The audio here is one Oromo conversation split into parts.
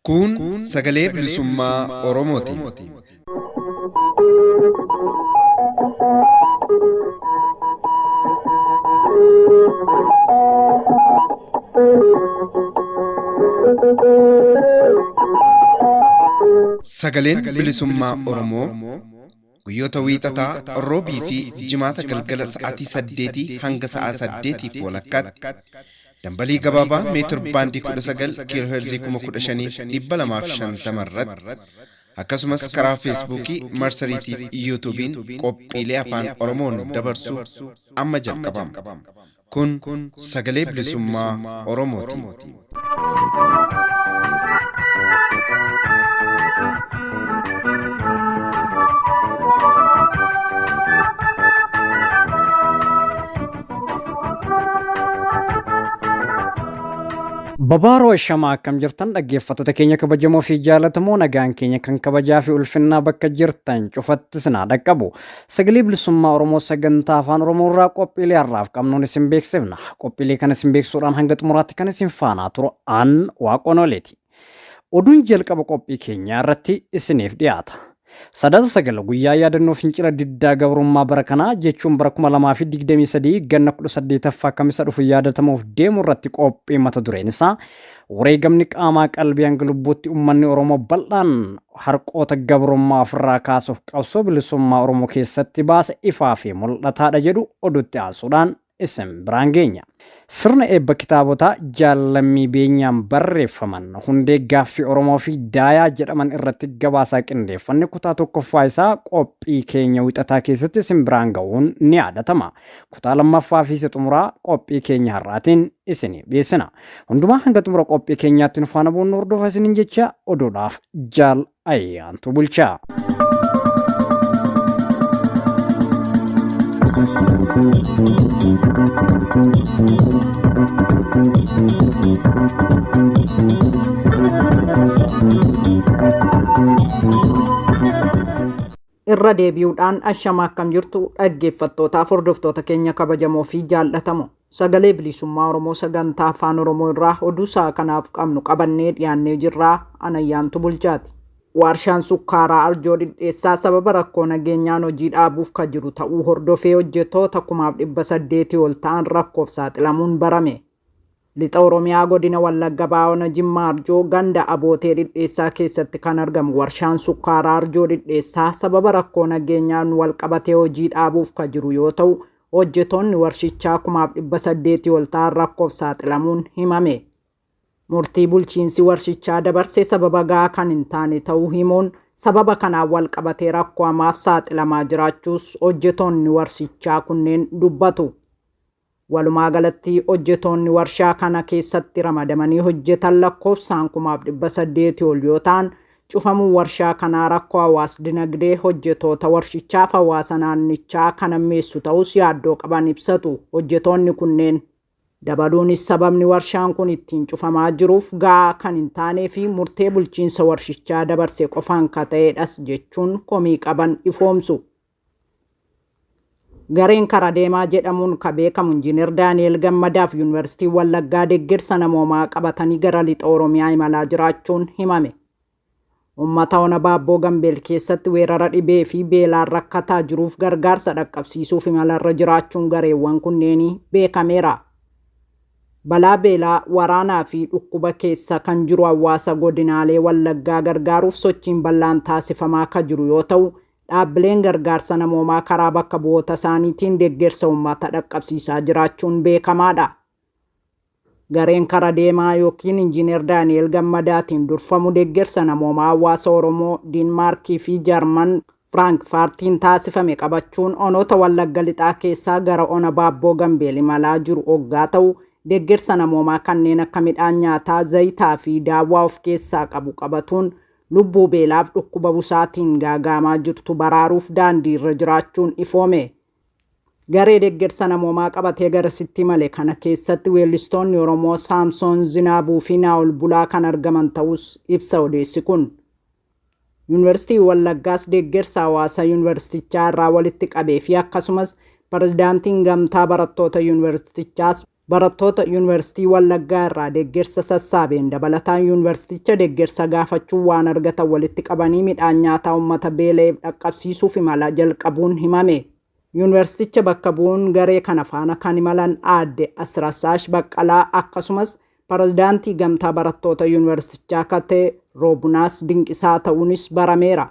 Kun sagalee bilisummaa Oromooti. Sagaleen bilisummaa Oromoo guyyoota wiixataa, roobii fi jimaata galgala sa'aatii 8 hanga sa'aa 8 walakkaatti dambalii gabaabaa meetir baandii 19 kiiloo heerzii 15,250 irratti, akkasumas karaa Feesbuukii, marsariitii fi Yuutuubiin qophiilee afaan Oromoon dabarsu amma jalqabama. Kun sagalee bilisummaa Oromooti. Babaaroo shamaa, akkam jirtan dhaggeeffattoota keenya kabajamoo fi jaallatamoo? Nagaan keenya kan kabajaa fi ulfinnaa bakka jirtan cufatti sinaa dhaqqabu. Sagalee bilisummaa Oromoo sagantaa afaan Oromoo irraa qophiilee har'aaf qabnuun isin beeksifna. Qophiilee kana isin beeksisuudhaan hanga xumuraatti kan isin faanaa turu an Waaqonoleeti. Oduun jalqaba qophii keenyaa irratti isiniif dhiyaata. Sadaasa 9 guyyaa yaadannoo fincila diddaa gabrummaa bara kanaa, jechuun bara 2023 ganna 18ffaa Kamisa dhufu yaadatamuuf deemu irratti qophii mata dureen isaa wareegamni qaamaa qalbii hanga lubbuutti uummanni Oromoo bal'aan harqoota gabrummaa ofirraa kaasuuf qabsoo bilisummaa Oromoo keessatti baase ifaa fi mul'ataadha jedhu oduutti aansuudhaan isin biraan geenya. Sirna eebba kitaabota Jaallammii Beenyaan barreeffaman Hundee Gaaffii Oromoo fi Daayaa jedhaman irratti gabaasaa qindeeffanne kutaa tokkoffaa isaa qophii keenya wixataa keessatti isin biraan ga'uun ni yaadatama. Kutaa lammaffaa fi isa xumuraa qophii keenya har'aatiin isinii dhiyeessina. Hundumaa hanga xumura qophii keenyaatti nu faana bu'uun nu hordofa isiniin jecha, oduudhaaf Jaal Ayyaantuu Bulchaa. Irra deebi'uudhaan ashama, akkam jirtu dhaggeeffattootaaf hordoftoota keenya kabajamoo fi jaallatamoo? Sagalee bilisummaa Oromoo sagantaa afaan Oromoo irraa oduu sa'a kanaaf qabnu qabannee dhiyaannee jirraa, Anayyaantu Bulchaati. Warshaan sukkaaraa Arjoo Dhidheessaa sababa rakkoo nageenyaan hojii dhaabuuf ka jiru ta'uu hordofee hojjettoota 8,800 ol ta'an rakkoof saaxilamuun barame. Lixa Oromiyaa godina Wallagga Bahaa Ona Jimmaa Arjoo ganda Abootee Dhidheessaa keessatti kan argamu warshaan sukkaaraa Arjoo Dhidheessaa sababa rakkoo nageenyaan walqabatee hojii dhaabuuf ka jiru yoo ta'u, hojjetoonni warshichaa 8,800 ol ta'an rakkoof saaxilamuun himame. Murtii bulchiinsi warshichaa dabarse sababa gahaa kan hin taane ta'uu himuun, sababa kanaan walqabatee rakkoo hamaaf saaxilamaa jiraachuus hojjetoonni warshichaa kunneen dubbatu. Walumaa galatti hojjetoonni warshaa kana keessatti ramadamanii hojjetan lakkoofsaan 8,800 ol yoo ta'an, cufamuun warshaa kanaa rakkoo hawaas dinagdee hojjetoota warshichaaf hawaasa naannichaa kan hammeessu ta'us yaaddoo qaban ibsatu hojjetoonni kunneen. Dabaluunis sababni warshaan kun ittiin cufamaa jiruuf gahaa kan hin taanee fi murtee bulchiinsa warshichaa dabarse qofaan ka ta'edhas jechuun komii qaban ifoomsu. Gareen Kara Deemaa jedhamuun ka beekamu Injiinar Daani'eel Gammadaaf Yuunivarsiitiin Wallaggaa deeggarsa namoomaa qabatanii gara lixa Oromiyaa imalaa jiraachuun himame. Uummata Ona Baabboo Gambeel keessatti weerara dhibee fi beelaan rakkataa jiruuf gargaarsa dhaqqabsiisuuf imalarra jiraachuun gareewwan kunneenii beekameera. Balaa beelaa, waraanaa fi dhukkuba keessa kan jiru hawaasa godinaalee Wallaggaa gargaaruuf sochiin bal'aan taasifamaa ka jiru yoo ta'u, dhaabbileen gargaarsa namoomaa karaa bakka bu'oota isaaniitiin deggersa uummata dhaqqabsiisaa jiraachuun beekamaadha. Gareen Kara Deemaa yookiin Injiinar Daani'eel Gammadaatiin durfamu deggersa namoomaa hawaasa Oromoo Diinmaarkii fi Jarman Firaankfaartiin taasifame qabachuun onoota Wallagga Lixaa keessaa gara ona Baabboo Gambeel imalaa jiru oggaa ta'u, deggersa namoomaa kanneen akka midhaan nyaataa, zayitaa fi daawwaa of keessaa qabu qabatuun lubbuu beelaaf dhukkuba busaatiin gaaga'amaa jirtu baraaruuf daandii irra jiraachuun ifoome. Garee deggersa namoomaa qabatee garasitti imale kana keessatti weellistoonni Oromoo Saamsoon Zinaabuu fi Naa'ol Bulaa kan argaman ta'us ibsa odeessi kun. Yuunivarsiitii Wallaggaas deeggarsa hawaasa yuunivarsiitichaa irraa walitti qabee fi akkasumas pirezidaantiin gamtaa barattoota yuunivarsiitichaas barattoota yuunivarsiitii Wallaggaa irraa deeggarsa sassaabeen dabalataan yuunivarsiiticha deeggarsa gaafachuun waan argatan walitti qabanii midhaan nyaataa uummata beela'eef dhaqqabsiisuuf imala jalqabuun himame. Yuunivarsiiticha bakka bu'uun garee kana faana kan imalan aadde Asirasaash Baqqalaa akkasumas pirezidaantii gamtaa barattoota yuunivarsiitichaa akka ta'e Roobunaas Dinqisaa ta'uunis barameera.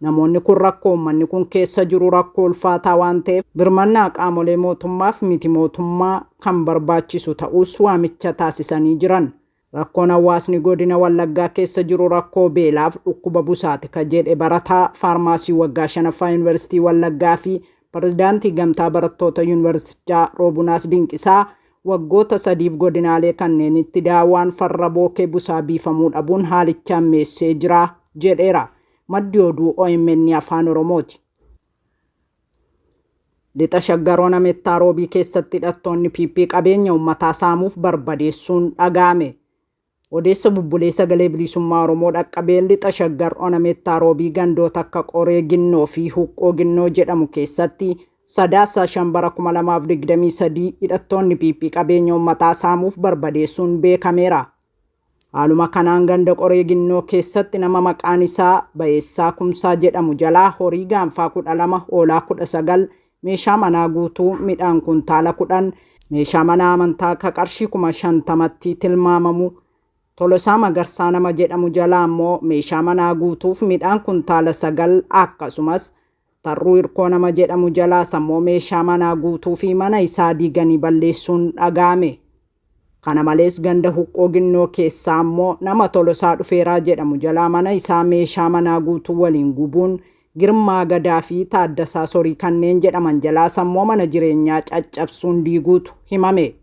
Namoonni kun rakkoo uummanni kun keessa jiru rakkoo ulfaataa waan ta'eef birmannaa qaamolee mootummaaf miti mootummaa kan barbaachisu ta'us waamicha taasisanii jiran. Rakkoon hawaasni godina Wallaggaa keessa jiru rakkoo beelaaf dhukkuba busaati ka jedhe barataa faarmaasii waggaa shanaffaa yuunivarsiitii Wallaggaa fi pirezidaantii gamtaa barattoota yuunivarsiitichaa Roobunaas Dinqisaa waggoota sadiif godinaalee kanneenitti daawaan farra bookee busaa biifamuu dhabuun haalicha hammeessee jira jedheera. Maddi oduu OMN Afaan Oromooti. Lixa Shaggar Ona Mettaa Roobii keessatti hidhattoonni PP qabeenya uummataa saamuuf barbadeessuun dhaga'ame. Odeessa bubbulee sagalee bilisummaa Oromoo dhaqqabeen lixa Shaggar Ona Mettaa Roobii gandoota akka Qoree Ginnoo fi Huqqoo Ginnoo jedhamu keessatti Sadaasa 5 bara 2023 hidhattoonni PP qabeenya uummataa saamuuf barbadeessuun beekameera. Haaluma kanaan ganda Qoree Ginnoo keessatti nama maqaan isaa Ba'eessaa Kumsaa jedhamu jalaa horii gaanfaa 12, hoolaa 19, meeshaa manaa guutuu midhaan kuntaala 10, meeshaa mana amantaa akka qarshii 50,000tti tilmaamamu, Tolosaa Magarsaa nama jedhamu jalaa immoo meeshaa manaa guutuuf midhaan kuntaala 9 akkasumas Tarruu Hirkoo nama jedhamu jalaas ammoo meeshaa manaa guutuu fi mana isaa diiganii balleessuun dhaga'ame. Kana malees ganda Huqqoo Ginnoo keessaa ammoo nama Tolosaa Dhufeeraa jedhamu jalaa mana isaa meeshaa manaa guutuu waliin gubuun Girmaa Gadaa fi Taaddasaa Sorii kanneen jedhaman jalaas ammoo mana jireenyaa caccabsuun diiguutu himame.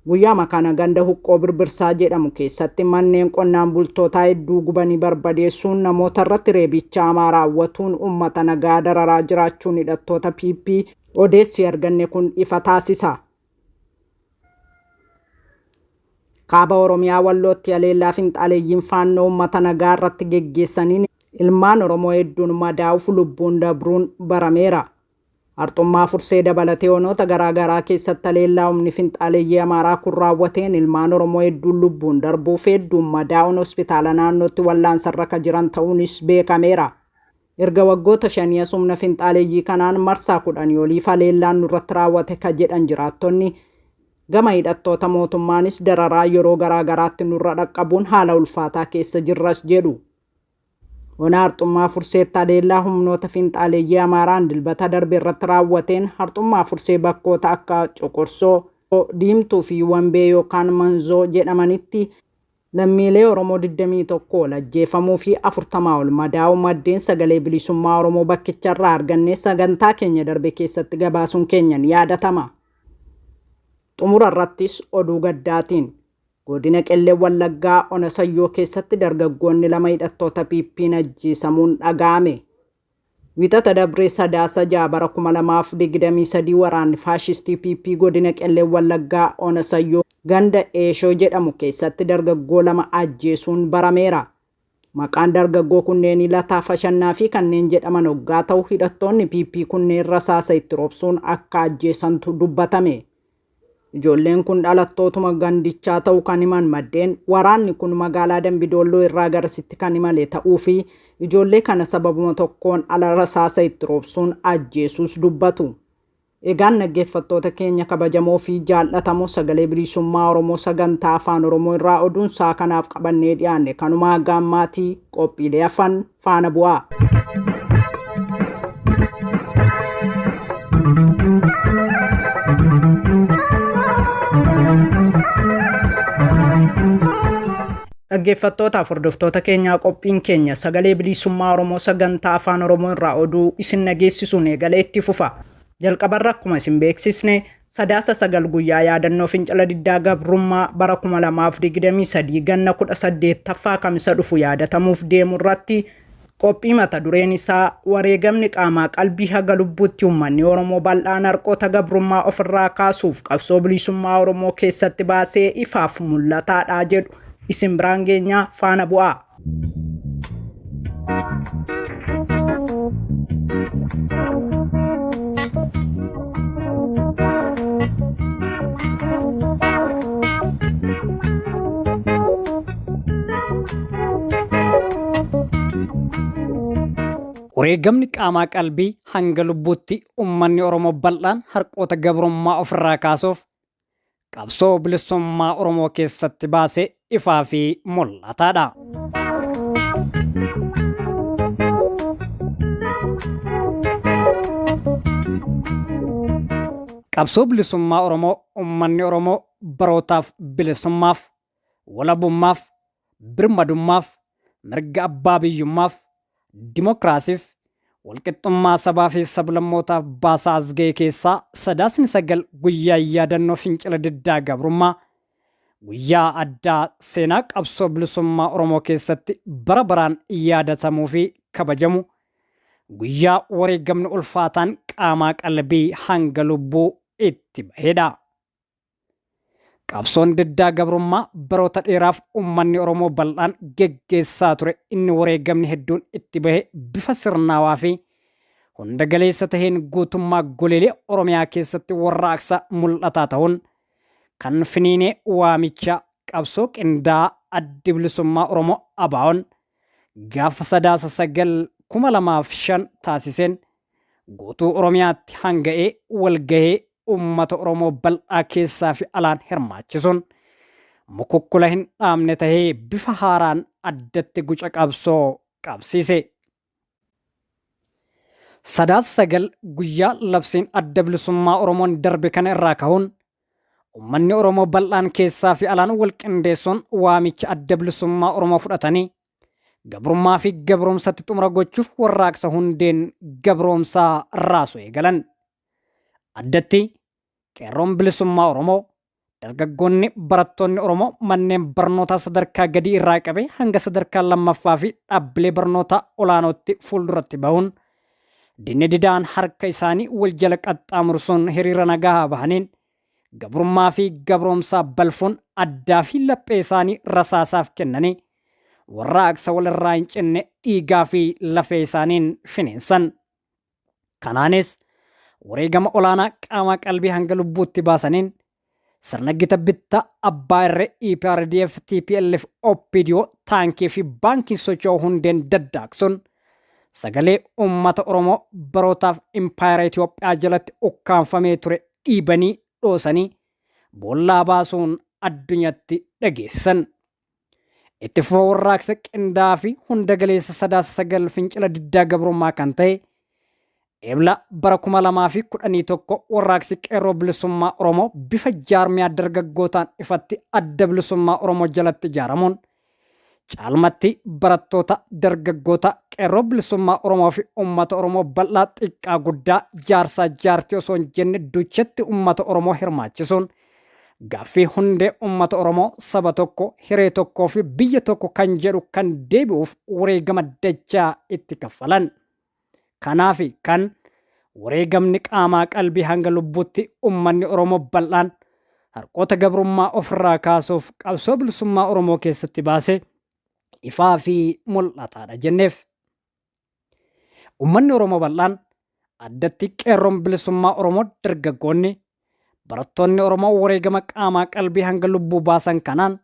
Guyyaama kana ganda Huqqoo Birbirsaa jedhamu keessatti manneen qonnaan bultootaa hedduu gubanii barbadeessuun namoota irratti reebicha hamaa raawwatuun uummata nagaa dararaa jiraachuun hidhattoota PP odeessi arganne kun ifa taasisa. Kaaba Oromiyaa Wallootti haleellaa finxaaleeyyiin faannoo uummata nagaa irratti geggeessaniin ilmaan Oromoo hedduun madaa'uuf lubbuun dabruun barameera. Harxummaa Fursee dabalatee onoota garaagaraa keessatti haleellaa humni finxaaleeyyii Amaaraa kun raawwateen ilmaan Oromoo hedduun lubbuun darbuuf hedduun madaa'uun hospitaala naannootti wallaansarra ka jiran ta'uunis beekameera. Erga waggoota shanii as humna finxaaleeyyii kanaan marsaa 10 oliif haleellaan nurratti raawwate ka jedhan jiraattonni gama hidhattoota mootummaanis dararaa yeroo garaagaraatti nurra dhaqqabuun haala ulfaataa keessa jirras jedhu. Ona Harxummaa Furseetti haleellaa humnoota finxaaleeyyii Amaaraan dilbata darbe irratti raawwateen Harxummaa Fursee bakkoota akka Coqorsoo, Diimtuu fi Wambee yookaan Manzoo jedhamanitti lammiilee Oromoo 21 ol ajjeefamuu fi 40 ol madaa'uu maddeen sagalee bilisummaa Oromoo bakkicharraa argannee sagantaa keenya darbe keessatti gabaasuun keenya ni yaadatama. Xumura irrattis oduu gaddaatiin godina Qellee Wallaggaa Ona Sayyoo keessatti dargaggoonni lama hidhattoota PP'n ajjeesamuun dhaga'ame. Wixata dabree Sadaasa 6 bara 2023 waraanni faashistii PP godina Qellee Wallaggaa Ona Sayyoo ganda Eeshoo jedhamu keessatti dargaggoo lama ajjeesuun barameera. Maqaan dargaggoo kunneenii Lataa Fashannaa fi kanneen jedhaman hoggaa ta'u hidhattoonni PP kunneen rasaasa itti roobsuun akka ajjeesantu dubbatame. Ijoolleen kun dhalattootuma gandichaa ta'uu kan himan maddeen waraanni kun magaalaa Dambidolloo irraa garasitti kan imale ta'uu fi ijoollee kana sababuma tokkoon ala rasaasa itti roobsuun ajjeesuus dubbatu. Egaan dhaggeeffattoota keenya kabajamoo fi jaallatamoo sagalee bilisummaa Oromoo sagantaa afaan Oromoo irraa oduun isaa kanaaf qabannee dhiyaanne kanumaa gaammaatii qophiilee hafan faana bu'aa. Dhaggeeffattootaaf hordoftoota keenyaa qophiin keenya sagalee bilisummaa Oromoo sagantaa afaan Oromoo irraa oduu isin dhageessisuun eegalee itti fufa. Jalqabarra akkuma isin beeksisne Sadaasa 9 guyyaa yaadannoo fincila diddaa gabrummaa bara 2023 ganna 18ffaa kamisa dhufu yaadatamuuf deemu irratti qophii mata dureen isaa wareegamni qaamaa qalbii haga lubbuutti uummanni Oromoo bal'aan harqoota gabrummaa ofirraa kaasuuf qabsoo bilisummaa Oromoo keessatti baasee ifaaf mul'ataadha jedhu isin biraan geenyaa faana bu'aa. Wareegamni qaamaa qalbii hanga lubbuutti uummanni Oromoo bal'aan harqoota gabrummaa ofirraa kaasuuf qabsoo bilisummaa Oromoo keessatti baase ifaa fi mul'ataadha. Qabsoo bilisummaa Oromoo uummanni Oromoo barootaaf bilisummaaf, walabummaaf, birmadummaaf, mirga abbaa biyyummaaf, dimokiraasiif, walqixxummaa sabaa fi sablammootaaf baasaa as ga'e keessaa sadaasni 9 guyyaa yaadannoo fincila diddaa gabrummaa guyyaa addaa seenaa qabsoo bilisummaa Oromoo keessatti bara baraan yaadatamuu fi kabajamu guyyaa wareegamni ulfaataan qaamaa qalbii hanga lubbuu itti bahedha. Qabsoon diddaa gabrummaa baroota dheeraaf uummanni Oromoo bal'aan geggeessaa ture inni wareegamni hedduun itti bahe bifa sirnaawaa fi hunda galeessa taheen guutummaa goleelee Oromiyaa keessatti warraaqsa mul'ataa ta'uun kan finiinee waamicha qabsoo qindaa'aa addi bilisummaa Oromoo ABO'n gaafa sadaasa 9 2005 taasiseen guutuu Oromiyaatti hanga'ee walgahee uummata Oromoo bal'aa keessaa fi alaan hirmaachisuun mukukkula hin dhaamne tahee bifa haaraan addatti guca qabsoo qabsiise. Sadaasa 9 guyyaa labsiin adda bilisummaa Oromoon darbe kana irraa ka'uun uummanni Oromoo bal'aan keessaa fi alaan wal qindeessuun waamicha adda bilisummaa Oromoo fudhatanii gabrummaa fi gabroomsatti xumura gochuuf warraaqsa hundeen gabroomsaa raasu eegalan. Addatti qeerroon bilisummaa Oromoo dargaggoonni barattoonni Oromoo manneen barnootaa sadarkaa gadii irraa qabee hanga sadarkaa lammaffaa fi dhaabbilee barnootaa olaanootti fuulduratti bahuun dinni didaan harka isaanii wal jala qaxxaamursuun hiriira nagaa bahaniin gabrummaa fi gabroomsaa balfuun addaa fi laphee isaanii rasaasaaf kennanii warraaqsa walirraa hin cinne dhiigaa fi lafee isaaniin fineensan. Kanaanis wareegama olaanaa qaamaa qalbii hanga lubbuutti baasaniin sirna gita bittaa abbaa irree EPRDF, TPLF, OPDO taankii fi baankii socho'u hundeen daddaaqsuun sagalee uummata Oromoo barootaaf impaayera Itoophiyaa jalatti ukkaanfamee ture dhiibanii dhoosanii boollaa baasuun addunyaatti dhageessisan. Itti fufa warraaqsa qindaa'aa fi hunda galeessa sadaasa 9 fincila diddaa gabrummaa kan ta'e Ebla bara 2011 warraaqsi qeerroo bilisummaa Oromoo bifa jaarmiyaa dargaggootaan ifatti adda bilisummaa Oromoo jalatti ijaaramuun caalmatti barattoota dargaggoota qeerroo bilisummaa Oromoo fi uummata Oromoo bal'aa xiqqaa guddaa jaarsaa jaartii osoo hin jenne duchetti uummata Oromoo hirmaachisuun gaaffii hundee uummata Oromoo saba tokko hiree tokkoo fi biyya tokko kan jedhu kan deebi'uuf wareegama dachaa itti kaffalan. Kanaaf kan wareegamni qaamaa qalbii hanga lubbuutti uummanni Oromoo bal'aan harqoota gabrummaa ofirraa kaasuuf qabsoo bilisummaa Oromoo keessatti baase ifaa fi mul'ataadha jenneef. Uummanni Oromoo bal'aan addatti qeerroon bilisummaa Oromoo dargaggoonni barattoonni Oromoo wareegama qaamaa qalbii hanga lubbuu baasan kanaan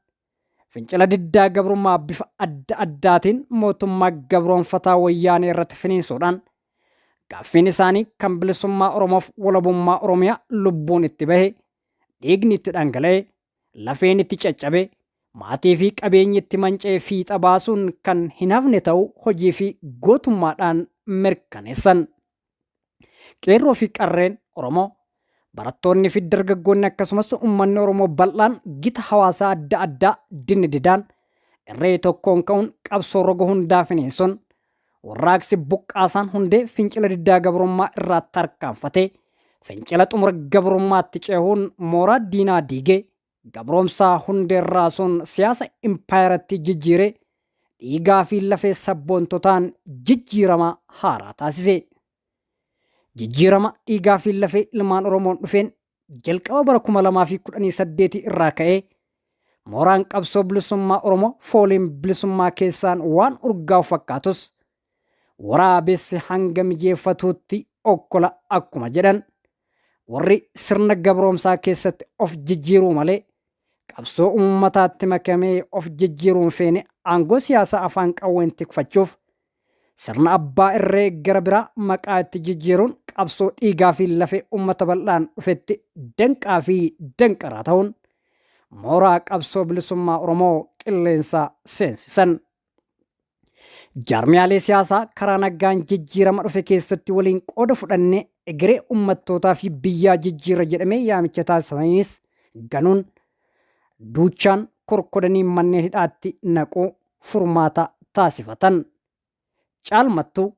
fincila diddaa gabrummaa bifa adda addaatiin mootummaa gabroonfataa wayyaanee irratti finiinsuudhaan gaaffiin isaanii kan bilisummaa Oromoof walabummaa Oromiyaa lubbuun itti bahe, dhiigni itti dhangala'e, lafeen itti caccabe, maatii fi qabeenyi itti manca'e fiixa baasuun kan hin hafne ta'uu hojii fi gootummaadhaan mirkaneessan. Qeerroo fi qarreen Oromoo barattoonni fi dargaggoonni akkasumas uummanni Oromoo bal'aan gita hawaasaa adda addaa dinni didaan irree tokkoon ka'uun qabsoo roga hundaa finiinsuun warraaqsi buqqaasaan hundee fincila diddaa gabrummaa irraa tarkaanfatee fincila xumura gabrummaatti cehuun mooraa diinaa diigee gabroomsaa hundee raasuun siyaasa impaayeratti jijjiiree dhiigaa fi lafee sabboontotaan jijjiirama haaraa taasise. Jijjiirama dhiigaa fi lafee ilmaan Oromoon dhufeen jalqaba bara 2018 irraa ka'ee mooraan qabsoo bilisummaa Oromoo fooliin bilisummaa keessaan waan urgaa'u fakkaatus Waraabessi hanga mijeeffatuutti okkola akkuma jedhan, warri sirna gabroomsaa keessatti of jijjiiruu malee qabsoo uummataatti makamee of jijjiiruun feene aangoo siyaasaa afaan qawween tikfachuuf sirna abbaa irree gara biraa maqaa itti jijjiiruun qabsoo dhiigaa fi lafee uummata bal'aan dhufetti danqaa fi danqaraa ta'uun mooraa qabsoo bilisummaa Oromoo qilleensa seensisan. Jaarmiyaalee siyaasaa karaa nagaan jijjiirama dhufe keessatti waliin qooda fudhannee egeree uummattootaa fi biyyaa jijjiirra jedhamee yaamicha taasisaniinis ganuun duuchaan korkodanii manneen hidhaatti naquu furmaata taasifatan. Caalmattuu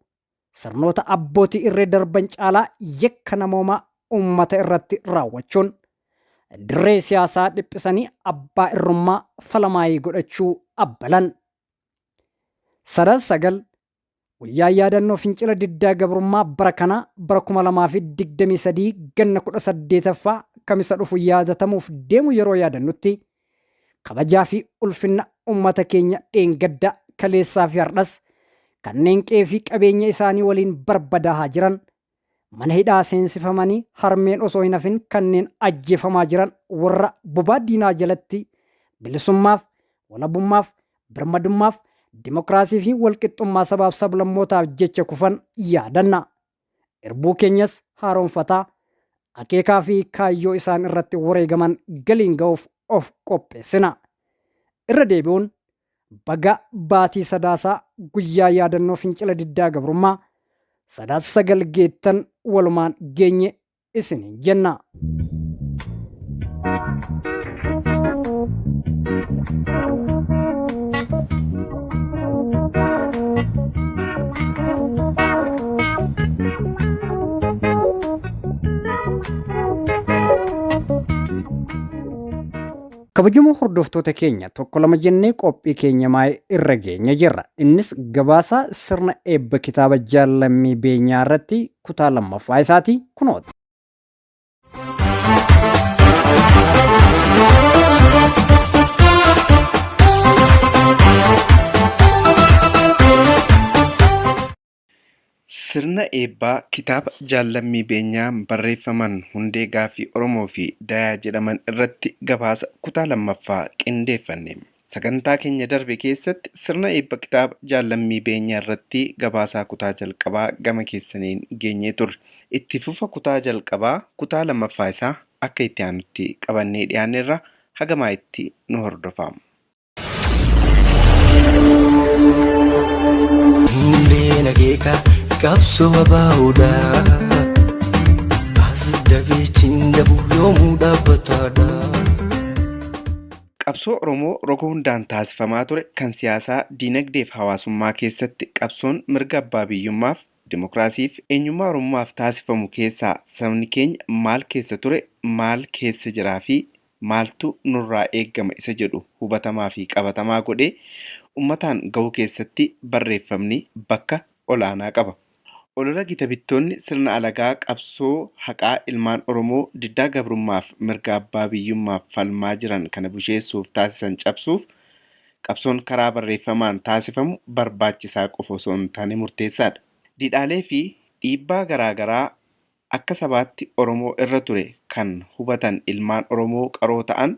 sirnoota abbootii irree darban caalaa yakka namoomaa uummata irratti raawwachuun dirree siyaasaa dhiphisanii abbaa irrummaa falamaayii godhachuu abbalan. 9 guyyaa yaadannoo fincila diddaa gabrummaa bara kanaa bara 2023 ganna 18ffaa kamisa dhufu yaadatamuuf deemu yeroo yaadannutti kabajaa fi ulfinna uummata keenya dheengadda kaleessaa fi hardhas kanneen qe'ee fi qabeenya isaanii waliin barbadaa'aa jiran, mana hidhaa seensifamanii harmeen osoo hin hafin kanneen ajjeefamaa jiran, warra bobaa diinaa jalatti bilisummaaf, walabummaaf, birmadummaaf, dimokiraasii fi walqixxummaa sabaaf sablammootaaf jecha kufan yaadanna. Irbuu keenyas haaromfataa akeekaa fi kaayyoo isaan irratti wareegaman galiin ga'uuf of qopheessina. Irra deebi'uun baga baatii Sadaasaa guyyaa yaadannoo fincila diddaa gabrummaa 9 geettan walumaan geenye isiniin jenna. Kabajamoo hordoftoota keenya, tokko lama jennee qophii keenya maayii irra geenya jirra. Innis gabaasa sirna eebba kitaaba Jaal Lammii Beenyaa irratti kutaa lammaffaa isaati kunooti. Sirna eebbaa kitaaba Jaal Lammii Beenyaan barreeffaman Hundee Gaaffii Oromoo fi Dayaa jedhaman irratti gabaasa kutaa lammaffaa qindeeffanne. Sagantaa keenya darbe keessatti sirna eebba kitaaba Jaal Lammii Beenyaa irratti gabaasaa kutaa jalqabaa gama keessaniin geenyee turre. Itti fufa kutaa jalqabaa kutaa lammaffaa isaa akka itti aanutti qabannee dhiyaanneerra, hagamaa itti nu hordofaa. Hundeen akeeka qabsoo babaa'uudha. As dabeechiin dabu yoomuu dhaabbataadha. Qabsoo Oromoo roga hundaan taasifamaa ture kan siyaasaa, diinagdee fi hawaasummaa keessatti qabsoon mirga abbaa biyyummaaf, dimokiraasiif, eenyummaa Oromummaaf taasifamu keessaa sabni keenya maal keessa ture, maal keessa jiraa fi maaltu nurraa eegama isa jedhu hubatamaa fi qabatamaa godhee uummataan gahuu keessatti barreeffamni bakka olaanaa qaba. Olola gita bittoonni sirna alagaa qabsoo haqaa ilmaan Oromoo diddaa gabrummaaf mirga abbaa biyyummaaf falmaa jiran kana busheessuuf taasisan cabsuuf qabsoon karaa barreeffamaan taasifamu barbaachisaa qofa osoo hin taane murteessaadha. Didhaalee fi dhiibbaa garaagaraa akka sabaatti Oromoo irra ture kan hubatan ilmaan Oromoo qaroo ta'an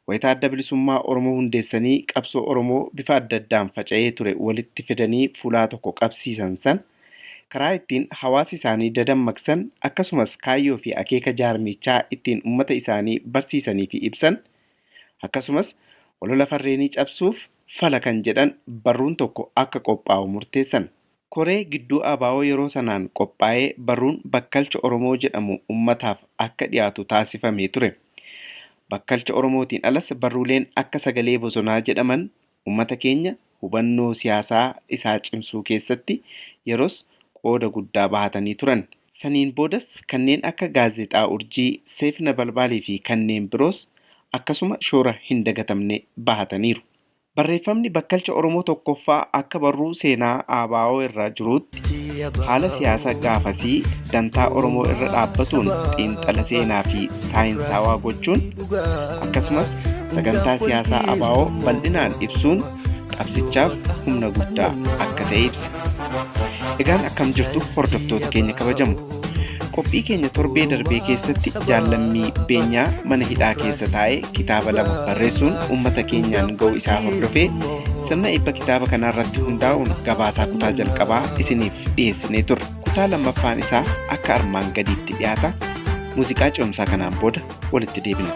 wayitaa adda bilisummaa Oromoo hundeessanii qabsoo Oromoo bifa adda addaan faca'ee ture walitti fidanii fuulaa tokko qabsiisan san karaa ittiin hawaasa isaanii dadammaqsan, akkasumas kaayyoo fi akeeka jaarmichaa ittiin uummata isaanii barsiisanii fi ibsan, akkasumas olola farreenii cabsuuf fala kan jedhan barruun tokko akka qophaa'u murteessan. Koree gidduu ABO yeroo sanaan qophaa'ee barruun Bakkalcha Oromoo jedhamu uummataaf akka dhiyaatu taasifamee ture. Bakkalcha Oromootiin alas barruuleen akka Sagalee Bosonaa jedhaman uummata keenya hubannoo siyaasaa isaa cimsuu keessatti yeroos qooda guddaa bahatanii turan. Saniin boodas kanneen akka Gaazexaa Urjii, Seefna Balbaalii fi kanneen biroos akkasuma shoora hin dagatamne bahataniiru. Barreeffamni Bakkalcha Oromoo tokkoffaa akka barruu seenaa ABO irra jiruutti haala siyaasa gaafasii dantaa Oromoo irra dhaabbatuun xiinxala seenaa fi saayinsaawaa gochuun, akkasumas sagantaa siyaasaa ABO bal'inaan ibsuun qabsichaaf humna guddaa akka ta'e ibsa. Egaan akkam jirtu hordoftoota keenya kabajamu. Qophii keenya torbee darbee keessatti Jaal Lammii Beenyaa mana hidhaa keessa taa'ee kitaaba lama barreessuun uummata keenyaan ga'uu isaa hordofee sirna eebba kitaaba kanaa irratti hundaa'uun gabaasaa kutaa jalqabaa isiniif dhiyeessinee turre. Kutaa lammaffaan isaa akka armaan gadiitti dhiyaata. Muuziqaa ce'umsaa kanaan booda walitti deebina.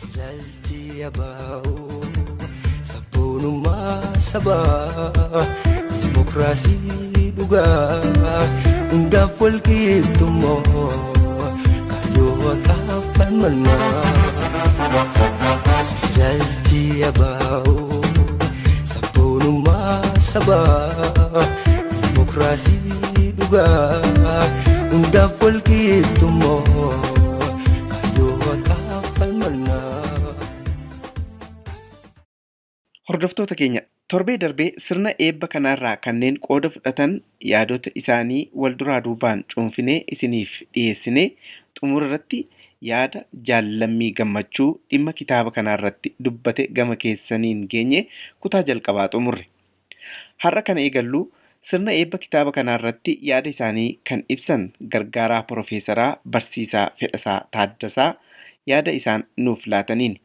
Ilaalchi abaa'oo sabboonummaa sabaa dimokiraasii dhugaa hundaaf walqixxummaa kaayyoo haqaaf falmannaa. Ilaalchi abaa'oo sabboonummaa sabaa dimokiraasii dhugaa hundaaf walqixxummaa kaayyoo haqaaf falmannaa. Hordoftoota keenya torbee darbee sirna eebba kanaarraa kanneen qooda fudhatan yaadota isaanii wal duraa duubaan cuunfinee isiniif dhiyeessinee xumura irratti yaada Jaal Lammii Gammachuu dhimma kitaaba kanaarratti dubbate gama keessaniin geenye kutaa jalqabaa xumurre. Har'a kana eegallu sirna eebba kitaaba kanaarratti yaada isaanii kan ibsan gargaaraa Piroofeesaraa Barsiisaa Fedhasaa Taaddasaa yaada isaan nuuf laataniini.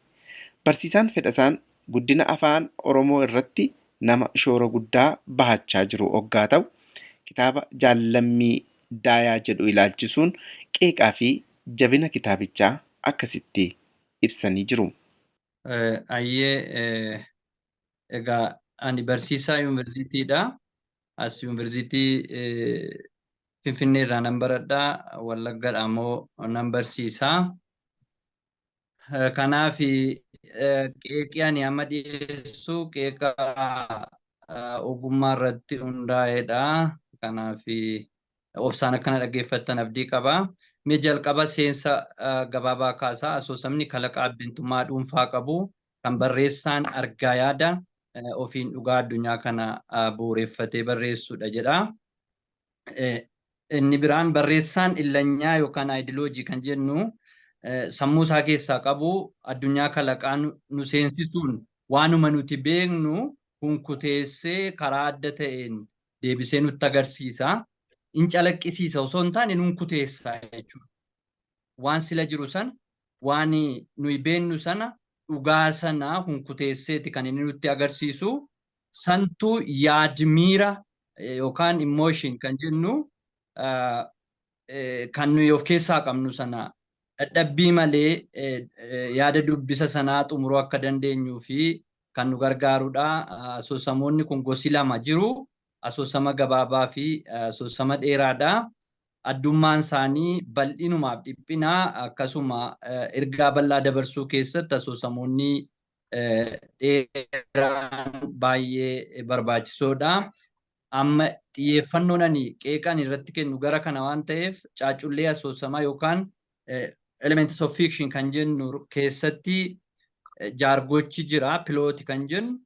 Barsiisaan Fedhasaan guddina afaan Oromoo irratti nama shoora guddaa bahachaa jiru hoggaa ta'u, kitaaba Jaal Lammii Daayaa jedhu ilaalchisuun qeeqaa fi jabina kitaabichaa akkasitti ibsanii jiru. Ayyee, egaa ani barsiisaa yuunivarsiitiidha. As yuunivarsiitii Finfinnee irraa nan baradha. Wallaggadha immoo nan barsiisa. Kanaaf qeeqii ani amma dhiyeessu qeeqa ogummaa irratti hundaa'edha. Kanaaf obsaan akkana dhaggeeffattan abdii qaba. Mee jalqaba seensa gabaabaa kaasaa. Asoosamni kalaqa abbeentummaa dhuunfaa qabu kan barreessaan argaa yaada ofiin dhugaa addunyaa kana bu'uureffatee barreessudha jedha. Inni biraan barreessaan illanyaa yookaan aayidiloojii kan jennu sammuu isaa keessaa qabu addunyaa kalaqaa nu seensisuun waanuma nuti beeknu hunkuteessee karaa adda ta'een deebisee nutti agarsiisa. In calaqqisiisa osoo hin taane hunkuteessa jechuudha. Waan sila jiru sana, waan nuyi beeknu sana, dhugaa sana hunkuteesseeti kan inni nutti agarsiisu. Santuu yaadmiira yookaan emotion kan jennu kan nuyi of keessaa qabnu sana dadhabbii malee yaada dubbisa sanaa xumuruu akka dandeenyuu fi kan nu gargaarudha. Asoosamoonni kun gosi lama jiru. Asoosama gabaabaa fi asoosama dheeraadha. Addummaan isaanii bal'inumaaf dhiphinaa, akkasuma ergaa bal'aa dabarsuu keessatti asoosamoonni dheeraan baay'ee barbaachisoodha. Amma xiyyeeffannoon ani qeeqan irratti kennu gara kana waan ta'eef, caaccullee asoosamaa yookaan elements of fiction kan jennu keessatti jaargochi jira, plot kan jennu.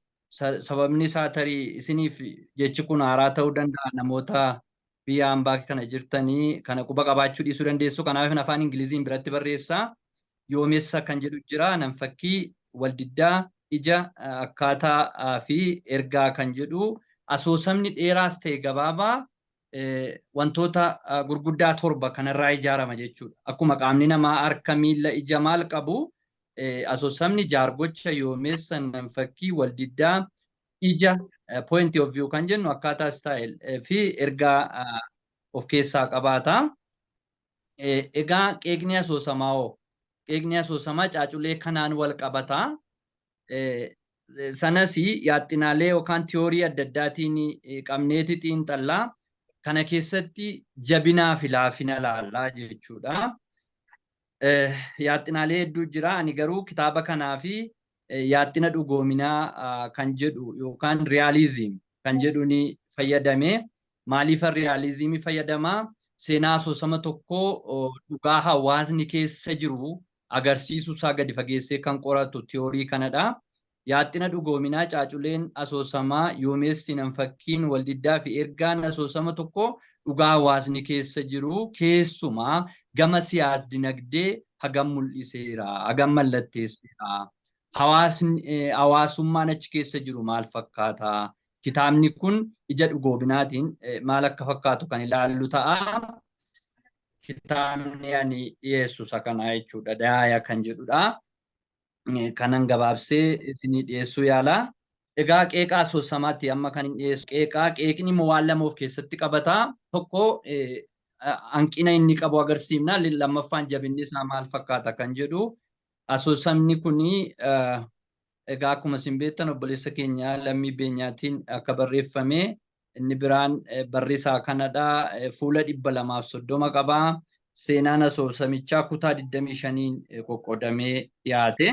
Sababni isaa tarii isiniif jechi kun haaraa ta'uu danda'a, namoota biyya hambaa kana jirtanii kana quba qabaachuu dhiisuu dandeessu. Kanaaf afaan Ingiliziin biratti barreessaa. Yoomessa kan jedhu jira, namfakkii, waldiddaa, ija, akkaataa fi ergaa kan jedhu. Asoosamni dheeraas ta'e gabaabaa wantoota gurguddaa torba kanarraa ijaarama jechuudha. Akkuma qaamni namaa harka, miila, ija maal qabu, asoosamni jaargocha, yoomessa, namfakkii, waldiddaa, ija, point of view kan jennu, akkaataa, style fi ergaa of keessaa qabaata. Egaa qeeqni asoosamaa hoo? Qeeqni asoosamaa caaculee kanaan wal qabata. Sanas yaaxxinaalee yookaan tiyoorii adda addaatiin qabneeti xiinxallaa. Kana keessatti jabinaa fi laafina laallaa jechuudha. Yaaxxinaalee hedduu jira. Ani garuu kitaaba kanaa fi yaaxxina dhugoominaa kan jedhu yookaan realism kan jedhu ni fayyadame. Maaliifan realismii fayyadamaa? Seenaa asoosama tokkoo dhugaa hawaasni keessa jiru agarsiisuu isaa gadi fageessee kan qoratu tiyoorii kanadha. Yaaxxina dhugoominaa caaculeen asoosamaa, yoomessi, namfakkiin, waldiddaa fi ergaan asoosama tokko dhugaa hawaasni keessa jiru keessumaa gama siyaas dinagdee hagam mul'iseera, hagam mallatteesseera. Hawaasni, hawaasummaan achi keessa jiru maal fakkaata? Kitaabni kun ija dhugoobinaatiin maal akka fakkaatu kan ilaallu ta'a. Kitaabni ani dhiyeessu isa kana jechuudha. Daaya kan jedhudha. Kanan gabaabsee isinii dhiyeessuu yaala. Egaa qeeqaa asoosamaatti amma kan hin dhiyeessu. Qeeqaa qeeqni immoo waan lama of keessatti qabata. Tokko hanqina inni qabu agarsiifna. Lammaffaan jabinni isaa maal fakkaata kan jedhu. Asoosamni kuni egaa akkuma isin beektan obboleessa keenya Lammii Beenyaatiin akka barreeffame, inni biraan barri isaa kanadha. Fuula 230 qaba. Seenaan asoosamichaa kutaa 25n qoqqoodamee dhiyaate.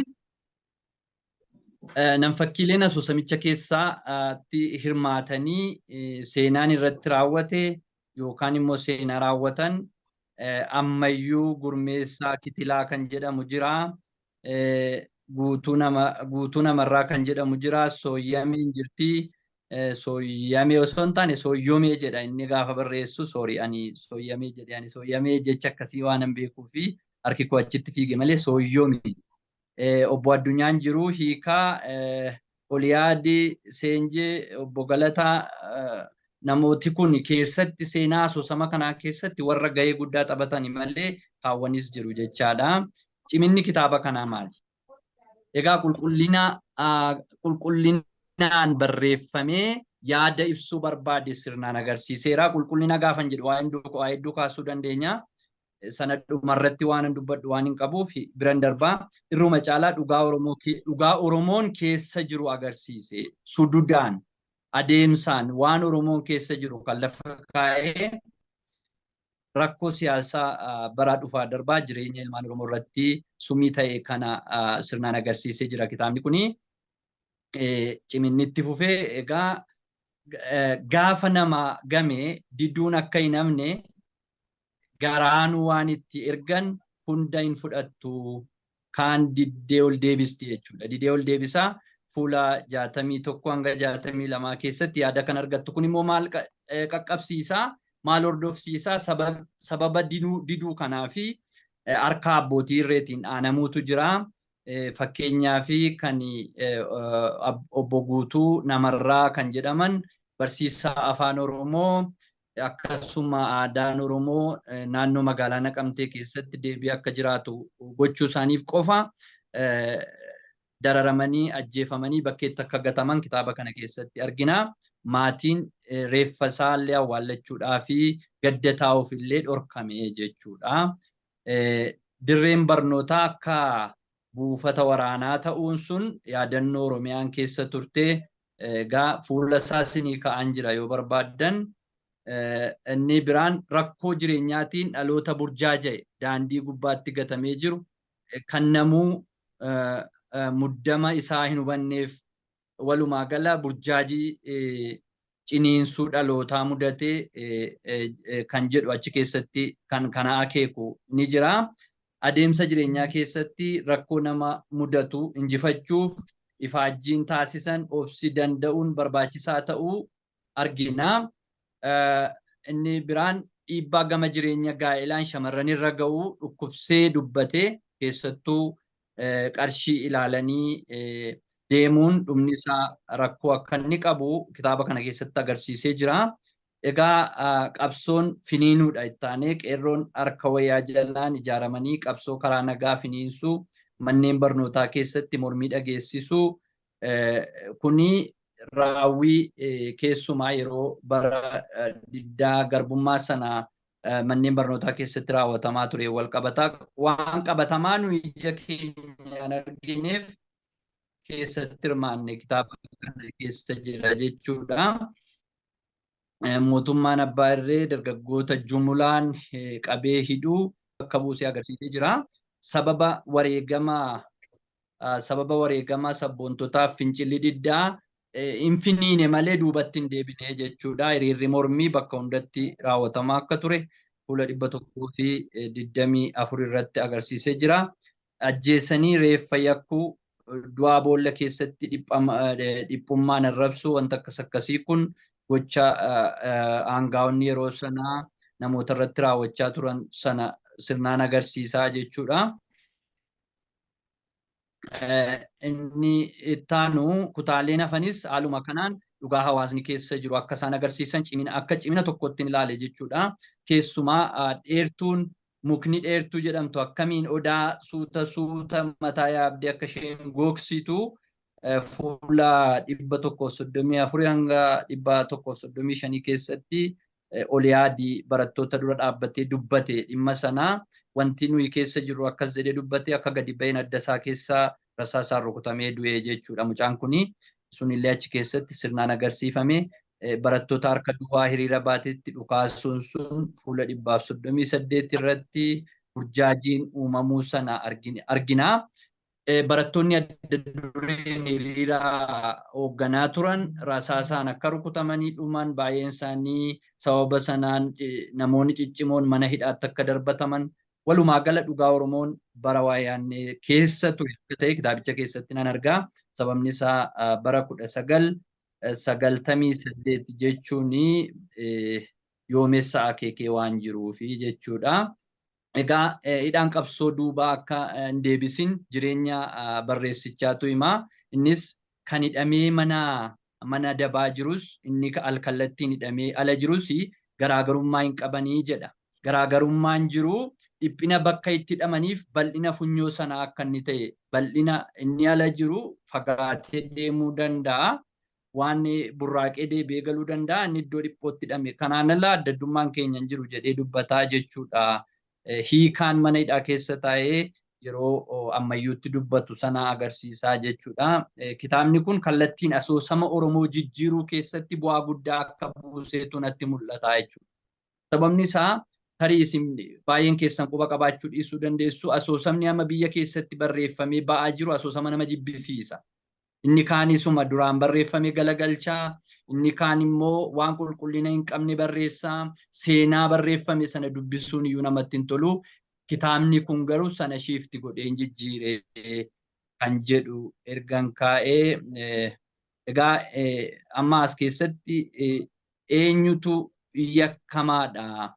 Namfakkiileen asoosamicha keessatti hirmaatanii seenaan irratti raawwate yookaan immoo seenaa raawwatan Ammayyuu Gurmeessaa Kitilaa kan jedhamu jira. Guutuu Namarraa kan jedhamu jira. Sooyyameen jirti. Sooyyamee osoo hin taane Sooyyomee jedha inni gaafa barreessu. Soorii, ani Sooyyamee jedhe, ani Sooyyamee jecha akkasii waan hin beekuu fi harki koo achitti fiige malee Sooyyomi. Obbo Addunyaan jiru, Hiikaa, Oliyaadi, Seenjee, Obbo Galataa, namooti kun keessatti seenaa asoosama kanaa keessatti warra gahee guddaa taphatani malee kaawwanis jiru jechaadha. Ciminni kitaaba kanaa maali? Egaa qulqullinaan barreeffamee yaada ibsuu barbaade sirnaan agarsiiseera. Qulqullina gaafan jedhu waa hedduu kaasuu dandeenya. Sana dhumarratti waan dubbadhu waan hin qabuuf biran darbaa. Irruma caalaa dhugaa Oromoo, dhugaa Oromoon keessa jiru agarsiise. Sududaan adeemsaan waan Oromoon keessa jiru kan lafa kaa'ee, rakkoo siyaasaa baraa dhufaa darbaa jireenya ilmaan Oromoo irratti summii ta'e kana sirnaan agarsiisee jira kitaabni kuni. Ciminni itti fufee egaa gaafa nama game diduun akka hin hafne, garaanuu waan itti ergan hunda hin fudhattu, kaan diddee ol deebisti jechuudha. Didee ol deebisaa fuula 61 hanga 62 keessatti yaada kan argattu. Kun immoo maal qaqqabsiisaa? Maal hordofsiisaa? Sababa diduu kanaa fi harka abbootii irreetiin aanamuutu jira. Fakkeenyaa fi kan Obbo Guutuu Namarraa kan jedhaman barsiisaa Afaan Oromoo, akkasuma aadaan Oromoo naannoo magaalaa Naqamtee keessatti deebi'ee akka jiraatu gochuu isaaniif qofa dararamanii ajjeefamanii bakkeetti akka gataman kitaaba kana keessatti argina. Maatiin reeffa isaallee awwaallachuudhaa fi gadda taa'uuf illee dhorkame jechuudha. Dirreen barnootaa akka buufata waraanaa ta'uun sun yaadannoo Oromiyaan keessa turte. Egaa fuula isaa isinii ka'an jira yoo barbaaddan. Inni biraan rakkoo jireenyaatiin dhaloota burjaaja'e daandii gubbaatti gatamee jiru, kan namuu muddama isaa hin hubanneef, walumaa gala burjaajii ciniinsuu dhalootaa mudatee kan jedhu achi keessatti kan kana akeeku ni jira. Adeemsa jireenyaa keessatti rakkoo nama mudatu injifachuuf ifaajjiin taasisan obsi danda'uun barbaachisaa ta'uu argina. Inni biraan dhiibbaa gama jireenya gaa'elaan shamarran irra ga'u dhukkubsee dubbatee, keessattuu qarshii ilaalanii deemuun dhumni isaa rakkoo akka inni qabu kitaaba kana keessatti agarsiisee jira. Egaa qabsoon finiinuudha ittaanee qeerroon harka wayyaa jalaan ijaaramanii qabsoo karaa nagaa finiinsuu, manneen barnootaa keessatti mormii dhageessisuu, kuni raawwii keessumaa yeroo bara diddaa garbummaa sana manneen barnootaa keessatti raawwatamaa ture wal qabataa, waan qabatamaa nu ija keenyaan argineef keessatti hirmaanne kitaaba kana keessa jira jechuudha. Mootummaan abbaa irree dargaggoota jumulaan qabee hidhuu bakka buusee agarsiisee jira. Sababa wareegama sabboontotaaf fincilli diddaa hin finiine malee duubatti hin deebine jechuudha. Hiriirri mormii bakka hundatti raawwatamaa akka ture fuula 124 irratti agarsiisee jira. Ajjeesanii reeffa yakkuu, du'aa boolla keessatti dhiphummaan arrabsuu, wanta akkas akkasii kun gocha aangaa'onni yeroo sanaa namoota irratti raawwachaa turan sana sirnaan agarsiisaa jechuudha. Inni ittaanu kutaaleen hafanis haaluma kanaan Dhugaa hawaasni keessa jiru akka isaan agarsiisan cimina akka cimina tokkotti ilaale jechuudha. Keessumaa dheertuun mukni dheertuu jedhamtu akkamiin odaa suuta suuta mataa yaabdee akka isheen gogsitu fuula 134 hanga 135 keessatti Oliyaadii barattoota dura dhaabbatee dubbate dhimma sanaa wanti nuyi keessa jirru akkas jedhee dubbate akka gadi ba'een adda isaa keessaa rasaasaan rukutamee du'e jechuudha mucaan kuni. Sunillee achi keessatti sirnaan agarsiifame. Barattoota harka duwwaa hiriira baatetti dhukaasuun sun fuula 138 irratti burjaajiin uumamuu sana argina. Barattoonni adda dureen hiriira hoogganaa turan rasaasaan akka rukutamanii dhuman, baay'een isaanii sababa sanaan namoonni ciccimoon mana hidhaatti akka darbataman, walumaa gala dhugaa Oromoon bara Wayyaanee keessa ture akka ta'e kitaabicha keessatti nan argaa. Sababni isaa bara 1998 jechuun yoomessa akeekee waan jiruufi jechuudha. Egaa hidhaan qabsoo duubaa akka hin deebisin jireenya barreessichaatu hima. Innis kan hidhamee mana dabaa jirus inni alkallattiin hidhamee ala jirus garaagarummaa hin qabanii jedha. Garaagarummaan jiru dhiphina bakka itti hidhamaniif bal'ina funyoo sanaa akka inni ta'e, bal'ina inni ala jiru fagaatee deemuu danda'a. Waan burraaqee deebi'ee galuu danda'a, inni iddoo dhiphootti hidhame. Kanaan ala adda addummaan keenya hin jiru jedhee dubbataa jechuudha. Hiikaan mana hidhaa keessa taa'ee yeroo ammayyuutti dubbatu sana agarsiisaa jechuudha. Kitaabni kun kallattiin asoosama Oromoo jijjiiruu keessatti bu'aa guddaa akka buuseetu natti mul'ata jechuudha. Sababni isaa tarii isin baay'een keessan quba qabaachuu dhiisuu dandeessu. Asoosamni amma biyya keessatti barreeffamee ba'aa jiru asoosama nama jibbisiisa. Inni kaan isuma duraan barreeffame galagalchaa, inni kaan immoo waan qulqullina hin qabne barreessaa, seenaa barreeffame sana dubbisuun iyyuu namatti hin tolu. Kitaabni kun garuu sana shift godhee hin jijjiire kan jedhu ergan kaa'ee, egaa amma as keessatti eenyutu yakkamaadha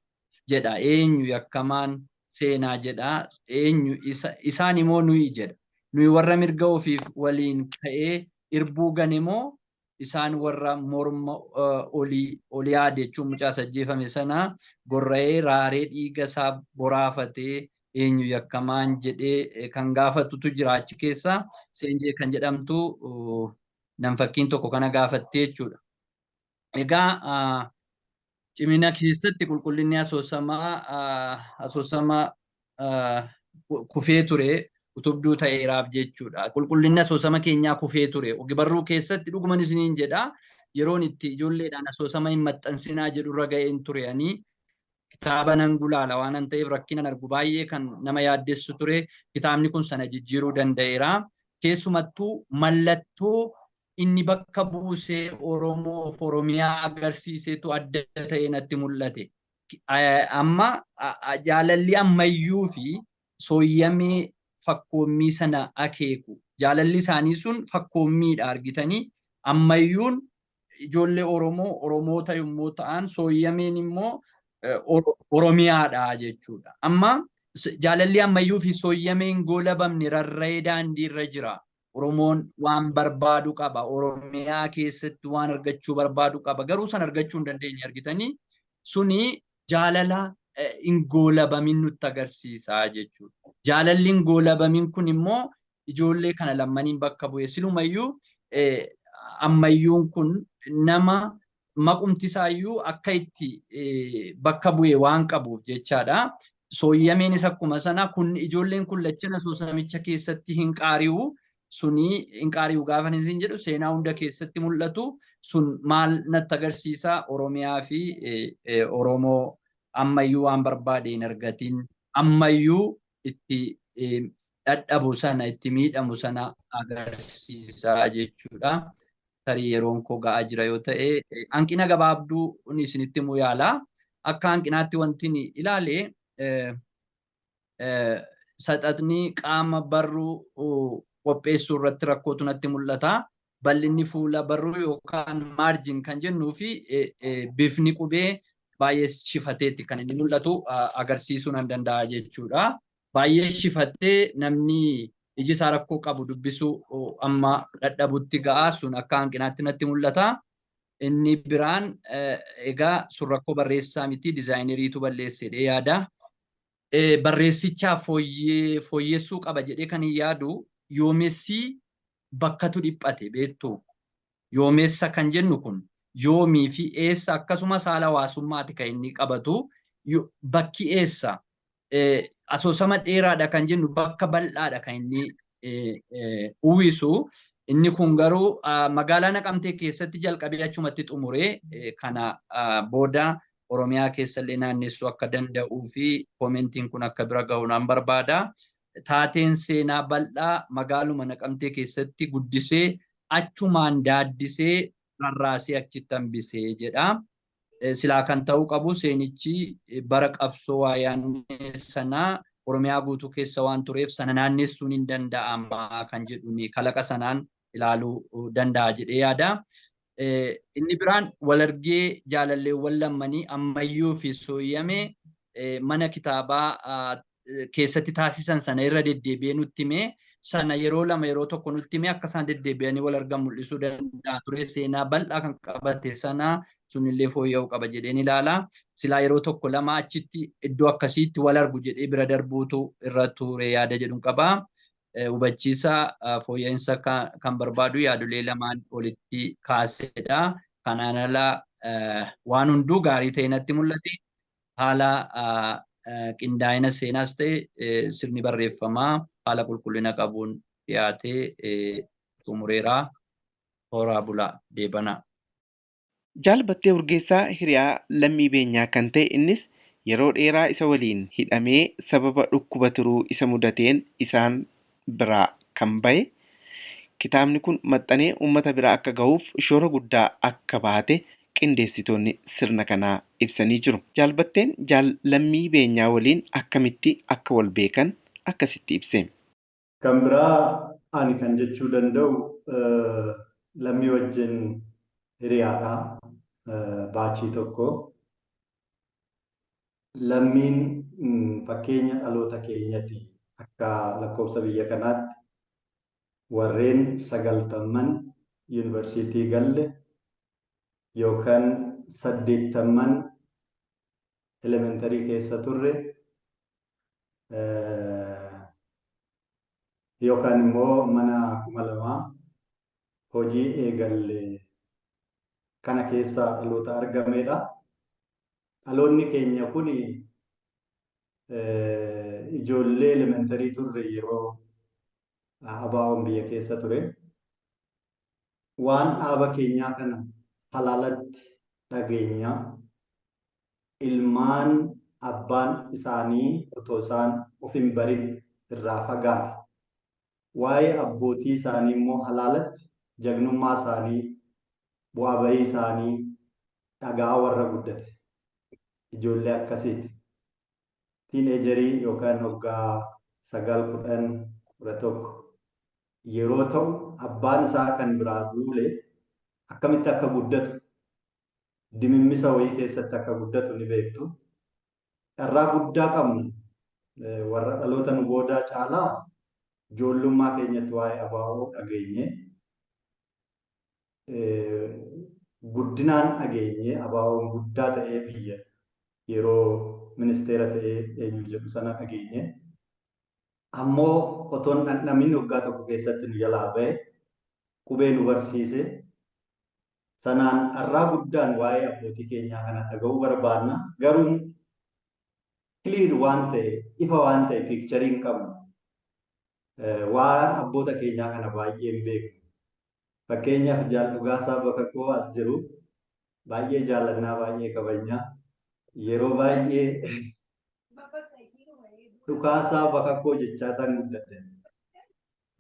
jedha, eenyu yakkamaan seenaa jedha, eenyu isaan immoo nuyi jedha. Nuyi warra mirga ofiif waliin ka'ee irbuu gane moo isaan warra morma olii Oliyaad jechuun mucaa ajjeefame sana gorra'ee raaree dhiiga isaa boraafatee eenyu yakkamaan jedhee kan gaafatutu jira achi keessa. Seenjee kan jedhamtu namfakkiin tokko kana gaafattee jechuudha. Egaa cimina keessatti qulqullinni asoosama kufee ture utubduu ta'eeraaf jechuudha. Qulqullinni asoosama keenyaa kufee ture. Ogbarruu keessatti dhuguman isiniin jedha, yeroon itti ijoolleedhaan asoosama hin maxxansinaa jedhurra ga'een ture ani. Kitaaba nan gulaala waan ta'eef rakkinan argu baay'ee kan nama yaaddessu ture. Kitaabni kun sana jijjiiruu danda'eera. Keessumattuu mallattoo inni bakka buusee Oromoof Oromiyaa agarsiisetu adda ta'e natti mul'ate. Amma jaalalli ammayyuu fi sooyyamee fakkoommii sana akeeku. Jaalalli isaanii sun fakkoommiidha argitanii. Ammayyuun ijoollee Oromoo Oromoota yommuu ta'an, sooyyameen immoo Oromiyaadha jechuudha. Amma jaalalli ammayyuu fi sooyyameen goolabamne rarra'ee daandii irra jira. Oromoon waan barbaadu qaba. Oromiyaa keessatti waan argachuu barbaadu qaba. Garuu san argachuu hin dandeenye argitanii. Suni jaalala hin goolabamin nutti agarsiisa jechuudha. Jaalalli hin goolabamin kun immoo ijoollee kana lammaniin bakka bu'e. Silumayyuu ammayyuun kun nama maqumti isaayyuu akka itti bakka bu'e waan qabuuf jechaadha. Sooyyameenis akkuma sana kun ijoolleen kun lachan asoosamicha keessatti hin qaari'u. Suni hin qaari'u gaafa isin jedhu seenaa hunda keessatti mul'atu. Sun maal natti agarsiisa? Oromiyaa fi Oromoo ammayyuu waan barbaade hin argatin, ammayyuu itti dhadhabu sana, itti miidhamu sana agarsiisa jechuudha. Tarii yeroon koo ga'aa jira yoo ta'e hanqina gabaabduu isinitti himuu yaala. Akka hanqinaatti wanti ilaale saxaxni qaama barruu qopheessuu irratti rakkootu natti mul'ata. Bal'inni fuula barruu yookaan margin kan jennuu fi bifni qubee baay'ee shifateetti kan inni mul'atu agarsiisuu nan danda'a jechuudha. Baay'ee shifatee namni iji isaa rakkoo qabu dubbisuu amma dadhabutti ga'a, sun akka hanqinaatti natti mul'ata. Inni biraan egaa sun rakkoo barreessaa miti, dizaayineriitu balleessedhe yaada. Barreessichaaf fooyyessuu qaba jedhee kan hin yaadu, yoomessi bakkatu dhiphate beektu. Yoomessa kan jennu kun yoomii fi eessa, akkasumas haala hawaasummaati kan inni qabatu. Bakki eessa, asoosama dheeraadha kan jennu bakka bal'aadha kan inni uwwisu. Inni kun garuu magaalaa Naqamtee keessatti jalqabee achumatti xumuree, kana booda Oromiyaa keessallee naannessuu akka danda'uu fi koomentiin kun akka bira ga'u nan barbaada. Taateen seenaa bal'aa magaaluma Naqamtee keessatti guddisee, achumaan daaddisee, rarraasee achitti hambisee jedha. Silaa kan ta'uu qabu seenichi bara qabsoo wayaannee sanaa Oromiyaa guutuu keessa waan tureef sana naannessuun hin danda'ama kan jedhuun kalaqa sanaan ilaaluu danda'a jedhee yaada. Inni biraan walargee jaalalleewwan lammanii Ammayyuu fi Sooyyame mana kitaabaa keessatti taasisan sana irra deddeebi'ee nutti himee, sana yeroo lama yeroo tokko nutti himee, akka isaan deddeebi'anii wal argan mul'isuu danda'a ture. Seenaa bal'aa kan qabate sana sunillee fooyya'uu qaba jedheen ilaala. Silaa yeroo tokko lama achitti iddoo akkasiitti wal argu jedhee bira darbuutu irra ture yaada jedhuun qaba. Hubachiisa fooyya'insa kan barbaadu yaadolee lamaan olitti kaasedha. Kanaan ala waan hunduu gaarii ta'e natti mul'ate. Haala qindaa'ina seenaas ta'e sirni barreeffamaa haala qulqullina qabuun dhiyaatee xumureera. Horaa bulaa, deebanaa. Jaal Battee Urgeessaa hiriyaa Lammii Beenyaa kan ta'e, innis yeroo dheeraa isa waliin hidhamee sababa dhukkuba turuu isa mudateen isaan biraa kan bahe, kitaabni kun maxxanee uummata bira akka gahuuf shoora guddaa akka baate qindeessitoonni sirna kanaa ibsanii jiru. Jaal Batteen Jaal Lammii Beenyaa waliin akkamitti akka wal beekan akkasitti ibse. Kan biraa ani kan jechuu danda'u, Lammii wajjin hiriyaadha. Baachii tokko. Lammiin fakkeenya dhaloota keenyati, akka lakkoofsa biyya kanaatti warreen 90n yuunivarsiitii galle yookaan 80n elementarii keessa turre yookaan immoo mana 2000 hojii eegalle kana keessaa dhaloota argamedha. Dhaloonni keenya kun ijoollee elementarii turre yeroo ABO'n biyya keessa ture. Waan dhaaba keenyaa kana halaalatti dhageenya. Ilmaan abbaan isaanii otoo isaan of hin barin irraa fagaate. Waa'ee abbootii isaanii immoo halaalatti jagnummaa isaanii, bu'aa bahii isaanii dhagaa warra guddate. Ijoollee akkasiiti. Teenagerii yookaan waggaa 9, 10, 11 yeroo ta'u abbaan isaa kan biraa duule akkamitti akka guddatu, dimimmisa wayii keessatti akka guddatu ni beektu. Carraa guddaa qabna. Warra dhaloota nu boodaa caalaa ijoollummaa keenyatti waa'ee ABO dhageenye. Guddinaan dhageenye, ABO'n guddaa ta'ee biyya yeroo ministeera ta'ee eenyu jedhu sana dhageenye. Ammoo otoon dhandhamin waggaa tokko keessatti nu jalaa bahe, qubee nu barsiise. Sanaan carraa guddaan waa'ee abbootii keenyaa kana dhaga'uu barbaanna. Garuu clear waan ta'e, ifa waan ta'e picturii hin qabnu. Waan abboota keenyaa kana baay'ee hin beeknu. Fakkeenyaaf Jaal Dhugaasaa Bakakkoo as jiru baay'ee jaallannaa, baay'ee kabajnaa. Yeroo baay'ee Dhukaasaa Bakakkoo jechaa tan guddadhe.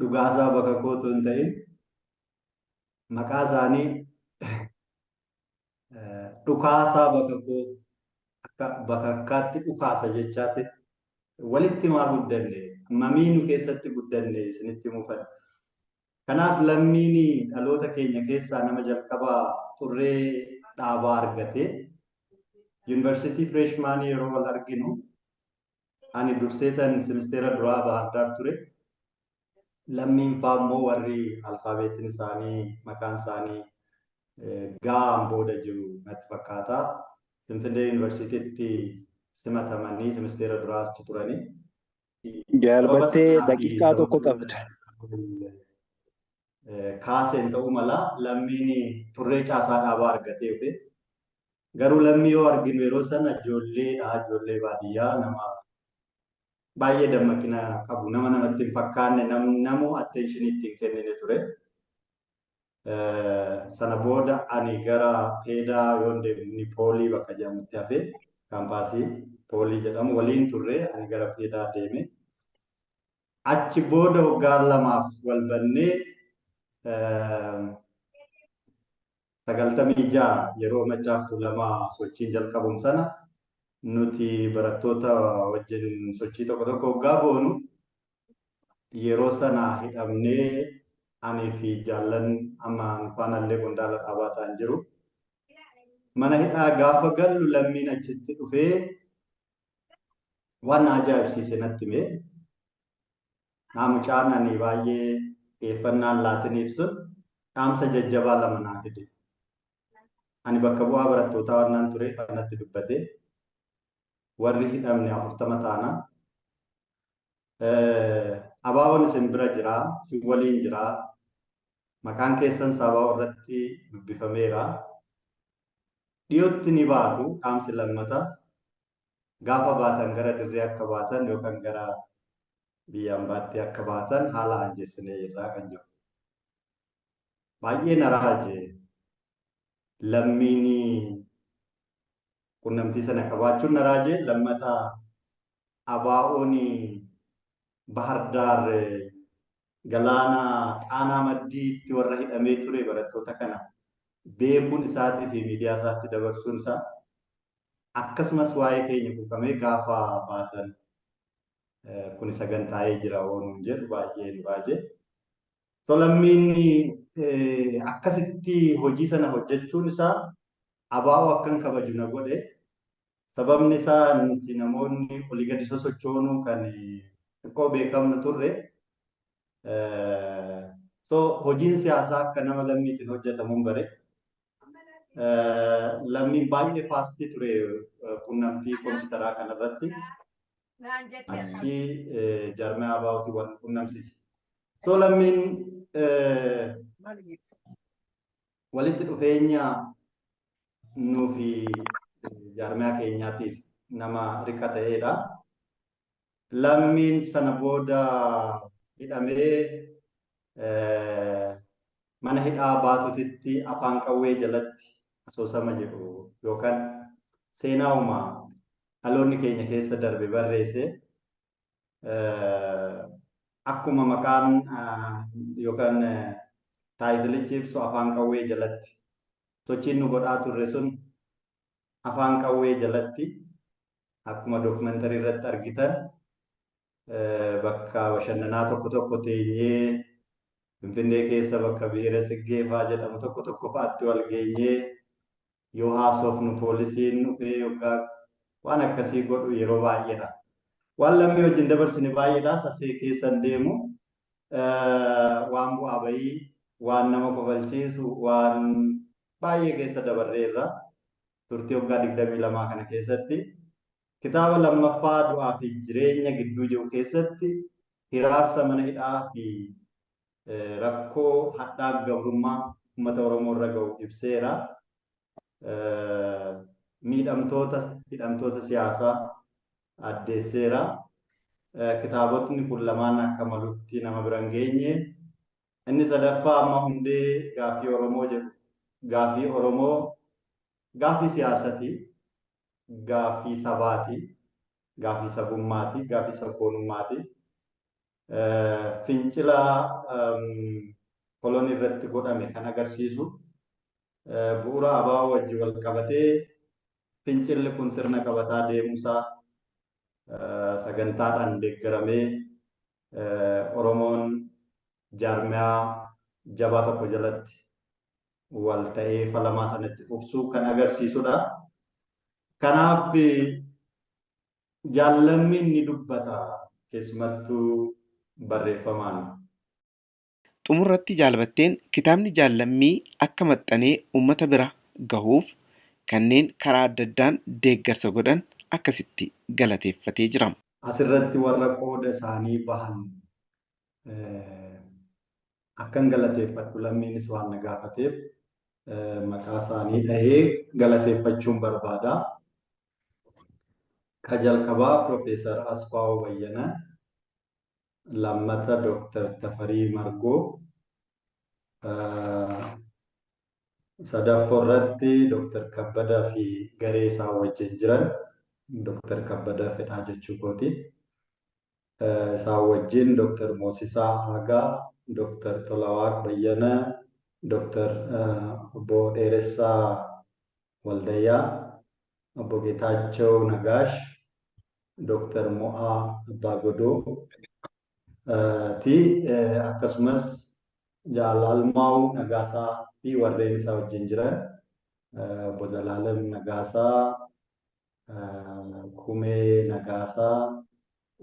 Dhugaasaa Bakakkoo otoo hin ta'in maqaa isaanii Dhukaasaa Bakakkoo, akka bakakkaatti dhukaasa jechaatti walitti himaa guddanne, mamii nu keessatti guddanne isinitti himuu. Kanaaf Lammiin dhaloota keenya keessaa nama jalqabaa xurree dhaabaa argate. Yuunivarsiitii freshmanii yeroo wal arginu ani durseetan simisteera duraa Baahar ture. Lammiin faa immoo warri alfaabeetiin isaanii maqaan isaanii ga'aan booda jiru natti fakkaata. Finfinnee Yuunivarsiitiitti simatamanii simisteera duraa achi turanii. Jaalbattee daqiiqaa tokko qabda. Kaaseen ta'uu mala Lammiin turree caasaa dhaabaa argatee dhufe. Garuu Lammii yoo arginu yeroo sana ijoolleedha, ijoollee baadiyyaa, nama baay'ee dammaqina qabu, nama namatti hin fakkaanne, namuu attention itti hin kennine ture. Sana booda ani gara Peedaa yoon deemu inni Poolii bakka jedhamutti hafe, kaampaasii Poolii jedhamu waliin turre, ani gara Peedaa deeme. Achi booda waggaa 2f wal bannee, 96 yeroo Maccaaf Tuulamaa sochiin jalqabuun sana nuti barattoota wajjin sochii tokko tokko waggaa goonu, yeroo sana hidhamnee anii fi jaallan amma faanallee qondaala dhaabaa ta'an jiru. Mana hidhaa gaafa gallu Lammiin achitti dhufee waan na ajaa'ibsiise natti hime. Naa mucaan ani baay'ee xiyyeeffannaan laatiniif sun dhaamsa jajjabaa lama naa fide. Ani bakka bu'aa barattootaa waan tureef anatti dubbate. Warri hidhamne 40 taana. ABO'n isin bira jira, isin waliin jira. Maqaan keessan ABO irratti dubbifameera. Dhiyootti ni baatu. Dhaamsi lammata, gaafa baatan gara dirree akka baatan yookaan gara biyya ambaatti akka baatan haala anjessinee irraa kan jiru. Baay'ee na raaje. Lammiin qunnamtii sana qabaachuun na raaje. Lammata ABO'n Bahar Daar galaana Xaanaa maddiitti warra hidhamee ture barattoota kana beekuun isaatii fi miidiyaa isaatti dabarsuun isaa, akkasumas waa'ee keenya quuqamee gaafa baatan kun sagantaa'ee jira oonuun jedhu baay'ee nu raaje. So Lammiin akkasitti hojii sana hojjechuun isaa ABO akkan kabaju na godhe. Sababni isaa nuti namoonni olii gadi sosochoonuu kan xiqqoo beekamnu turre. So hojiin siyaasaa akka nama Lammiitiin hojjetamuun bare. Lammiin baay'ee fast ture qunnamtii kompiitaraa kanarratti. Achi jaarmaya ABO'ti wal qunnamsiise. So Lammiin walitti dhufeenya nuufi jaarmaya keenyaatiif nama riqa ta'edha. Lammiin sana booda hidhamee mana hidhaa Baatutitti afaan qawwee jalatti asoosama jedhu yookaan seenaa uumaa dhaloonni keenya keessa darbe barreesse. Akkuma maqaan yookaan titleichi ibsu, afaan qawwee jalatti sochiin nu godhaa turre sun afaan qawwee jalatti, akkuma documentary irratti argitan, bakka bashannanaa tokko tokko teenyee, Finfinnee keessa bakka Biheera Siggee fa'aa jedhamu tokko tokko fa'aatti wal geenyee yoo haasofnu poolisiin dhufee yookaan waan akkasii godhu yeroo baay'eedha. Waan Lammii wajjin dabarsine baay'eedha. Sasee keessan deemu waan bu'aa bayii, waan nama kofalchiisu, waan baay'ee keessa dabarreerra turtii waggaa 22 kana keessatti. Kitaaba lammaffaa du'aa fi jireenya gidduu jiru keessatti hiraarsa mana hidhaa fi rakkoo hadhaa gabrummaa uummata Oromoo irra ga'u ibseera. Miidhamtoota, hidhamtoota siyaasaa addeesseera. Kitaabotni kun lamaan akka malutti nama bira hin geenye. Inni sadaffaa amma hundee gaaffii Oromoo jedhu. Gaaffii Oromoo gaaffii siyaasati, gaaffii sabaati, gaaffii sabummaati, gaaffii sabboonummaati. Fincila kolonii irratti godhame kan agarsiisu, bu'uura ABO wajjin wal qabatee fincilli kun sirna qabataa deemuusaa, sagantaadhaan deeggaramee Oromoon jaarmiyaa jabaa tokko jalatti wal ta'ee falamaa sanatti fufsuu kan agarsiisudha. Kanaaf jaallammiin ni dubbata, keessumattuu barreeffamaan. Xumurratti Jaal Batteen kitaabni Jaal Lammii akka maxxanee uummata bira gahuuf kanneen karaa adda addaan deeggarsa godhan akkasitti galateeffatee jira. Asirratti warra qooda isaanii bahan akkan galateeffadhu Lammiinis waan na gaafateef maqaa isaanii dhahee galateeffachuun barbaada. Ka jalqabaa Piroofeesar Asfaaw Bayyana, lammata Dooktar Tafarii Margoo, sadaffaa irratti Dooktar Kabbadaa fi garee isaa wajjin jiran Dooktar Kabbadaa Fedhaa jechuu kooti. Isaan wajjin Dooktar Moosisaa Aagaa, Dooktar Tolawaaq Bayyana, Dooktar Obbo Dheeressaa Waldayyaa, Obbo Geetaachoo Nagaash, Dooktar Mo'aa Abbaa Godoo ti akkasumas Jaal Almaa'uu Nagaasaa fi warreen isaa wajjin jiran Obbo Zalaalem Nagaasaa, Kumee Nagaasaa,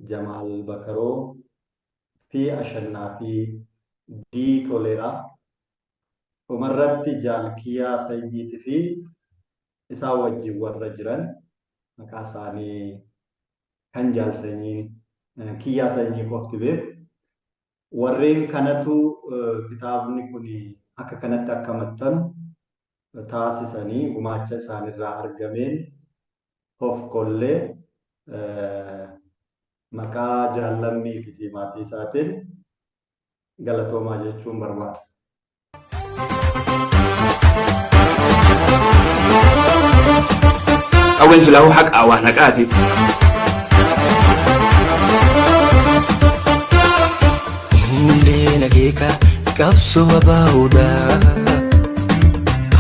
Jamaal Bakaroo fi Ashannaa fi D. Toleeraa. Dhumarratti Jaal Kiyyaa Sanyiitii fi isaan wajjin warra jiran maqaa isaanii kan Jaal Sanyiin Kiyyaa Sanyii qofti beeku. Warreen kanatu kitaabni kun akka kanatti akka maxxanu taasisanii gumaacha isaanirraa argameen of kollee maqaa Jaal Lammiitii fi maatii isaatiin galatoomaa jechuun barbaada. Qawween silaahuu haqa waan haqaati. Hundeen akeeka qabsoo abaa'uudha.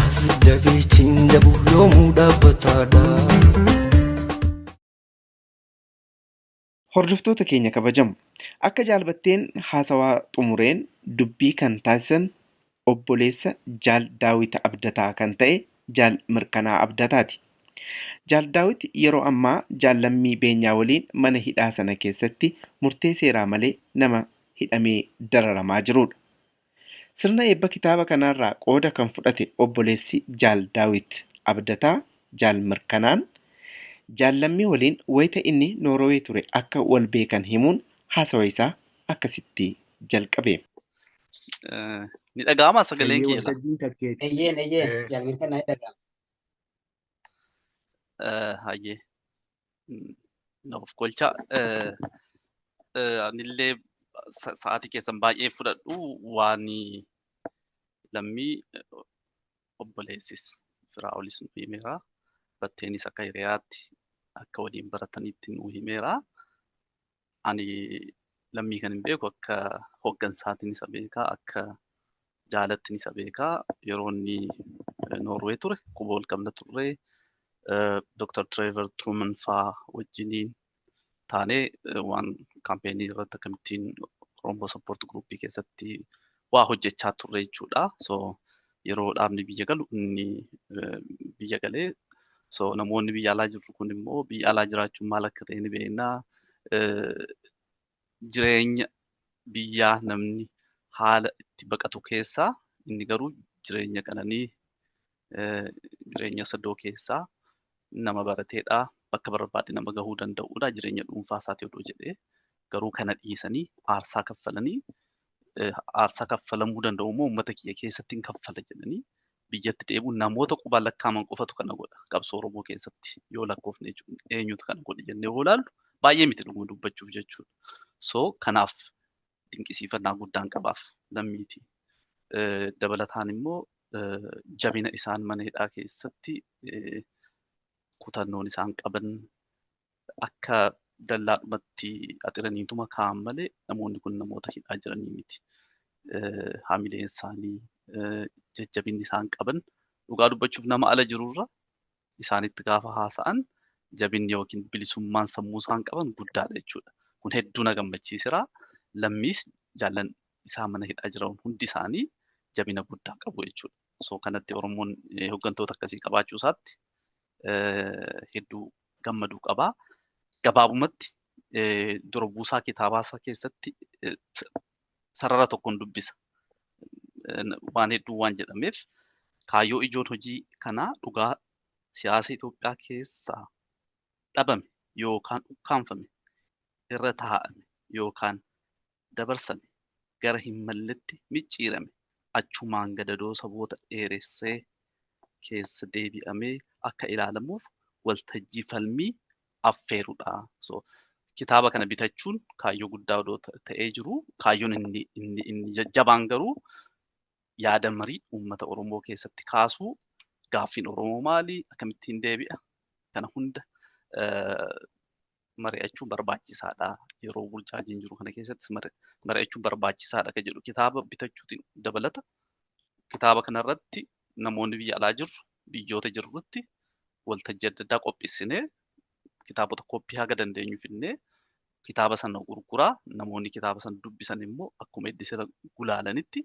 As dabeechiin dabu yoomuu dhaabbataadha. Hordoftoota keenya kabajamu, akka Jaal Batteen haasawaa xumureen dubbii kan taasisan obboleessa Jaal Daawit Abdataa kan ta'e Jaal Mirkanaa Abdataati. Jaal Daawit yeroo ammaa Jaal Lammii Beenyaa waliin mana hidhaa sana keessatti murtee seeraa malee nama hidhamee dararamaa jirudha. Sirna eebba kitaaba kanaarraa qooda kan fudhate obboleessi Jaal Daawit Abdataa Jaal Mirkanaan Jaal Lammii waliin wayita inni Noorwee ture akka wal beekan himuun haasawa isaa akkasitti jalqabe. Ni dhaga'amaa sagaleen kiyya? Waltajjiin takkeeti. Eeyyeen eeyyeen Jaal Mirkanaa ni dhaga'ama. Hayyee. Of golcha. Anillee sa'aatii keessan baay'ee fudhadhu waan Lammii obboleessis Firaa'olis nu himeera. Batteenis akka hiriyaatti akka waliin baratanitti nu himeera. Ani Lammii kan hin beeku akka hooggansaatiin isa beekaa, akka jaalattiin isa beekaa. Yeroo inni Noorwee ture quba wal qabna turre. Dr. Trevor Truman faa wajjiniin taanee waan kaampeenii irratti akkamittiin Oromoo Support Groupii keessatti waa hojjechaa turre jechuudha. So yeroo dhaabni biyya galu inni biyya galee, so namoonni biyya alaa jirru kun immoo biyya alaa jiraachuun maal akka ta'e ni beekna. Jireenya biyyaa namni haala itti baqatu keessaa inni garuu jireenya qananii, jireenya sadoo keessaa nama barateedha. Bakka barbaade nama gahuu danda'udha. Jireenya dhuunfaa isaatii odoo jedhee garuu kana dhiisanii aarsaa kaffalanii, aarsaa kaffalamuu danda'u immoo uummata kiyya keessatti hin kaffala jedhanii biyyatti deebi'u namoota qubaan lakkaa'aman qofatu kana godha. Qabsoo Oromoo keessatti yoo lakkoofne jechuudha. Eenyutu kana godhe jennee yoo ilaallu baay'ee miti dhuguma dubbachuuf jechuudha. So kanaaf dinqisiifannaa guddaan qabaaf Lammiiti. Dabalataan immoo jabina isaan mana hidhaa keessatti kutannoon isaan qaban akka dallaadhumatti axiraniituma kaa'an malee namoonni kun namoota hidhaa jiranii miti. Hamileen isaanii, jajjabinni isaan qaban dhugaa dubbachuuf nama ala jirurra isaanitti gaafa haasa'an jabinni yookiin bilisummaan sammuu isaan qaban guddaadha jechuudha. Kun hedduu na gammachiiseera. Lammiis jaallan isaa mana hidhaa jiran hundi isaanii jabina guddaa qabu jechuudha. So kanatti Oromoon hooggantoota akkasii qabaachuu isaatti hedduu gammaduu qaba. Gabaabumatti dura buusaa kitaabaa isaa keessatti sarara tokkoon dubbisa. Waan hedduu waan jedhameef, kaayyoo ijoon hojii kanaa dhugaa siyaasa Itoophiyaa keessaa dhabame yookaan ukkaanfame, irra taa'ame yookaan dabarsame, gara hin malletti micciirame, achumaan gadadoo saboota dheeressee keessa deebi'amee akka ilaalamuuf waltajjii falmii affeerudha. So, kitaaba kana bitachuun kaayyoo guddaa odoo ta'ee jiru, kaayyoon inni jajjabaan garuu yaada marii uummata Oromoo keessatti kaasuu, gaaffiin Oromoo maali, akkamittiin deebi'a, kana hunda mari'achuun barbaachisaadha. Yeroo burjaajiin jiru kana keessattis mari'achuun barbaachisaadha kan jedhu kitaaba bitachuutiin dabalata. Kitaaba kanarratti namoonni biyya alaa jirru, biyyoota jirrutti waltajjii adda addaa qopheessinee, kitaabota koppii haga dandeenyu finnee, kitaaba sana gurguraa, namoonni kitaaba sana dubbisan immoo akkuma itti gulaalanitti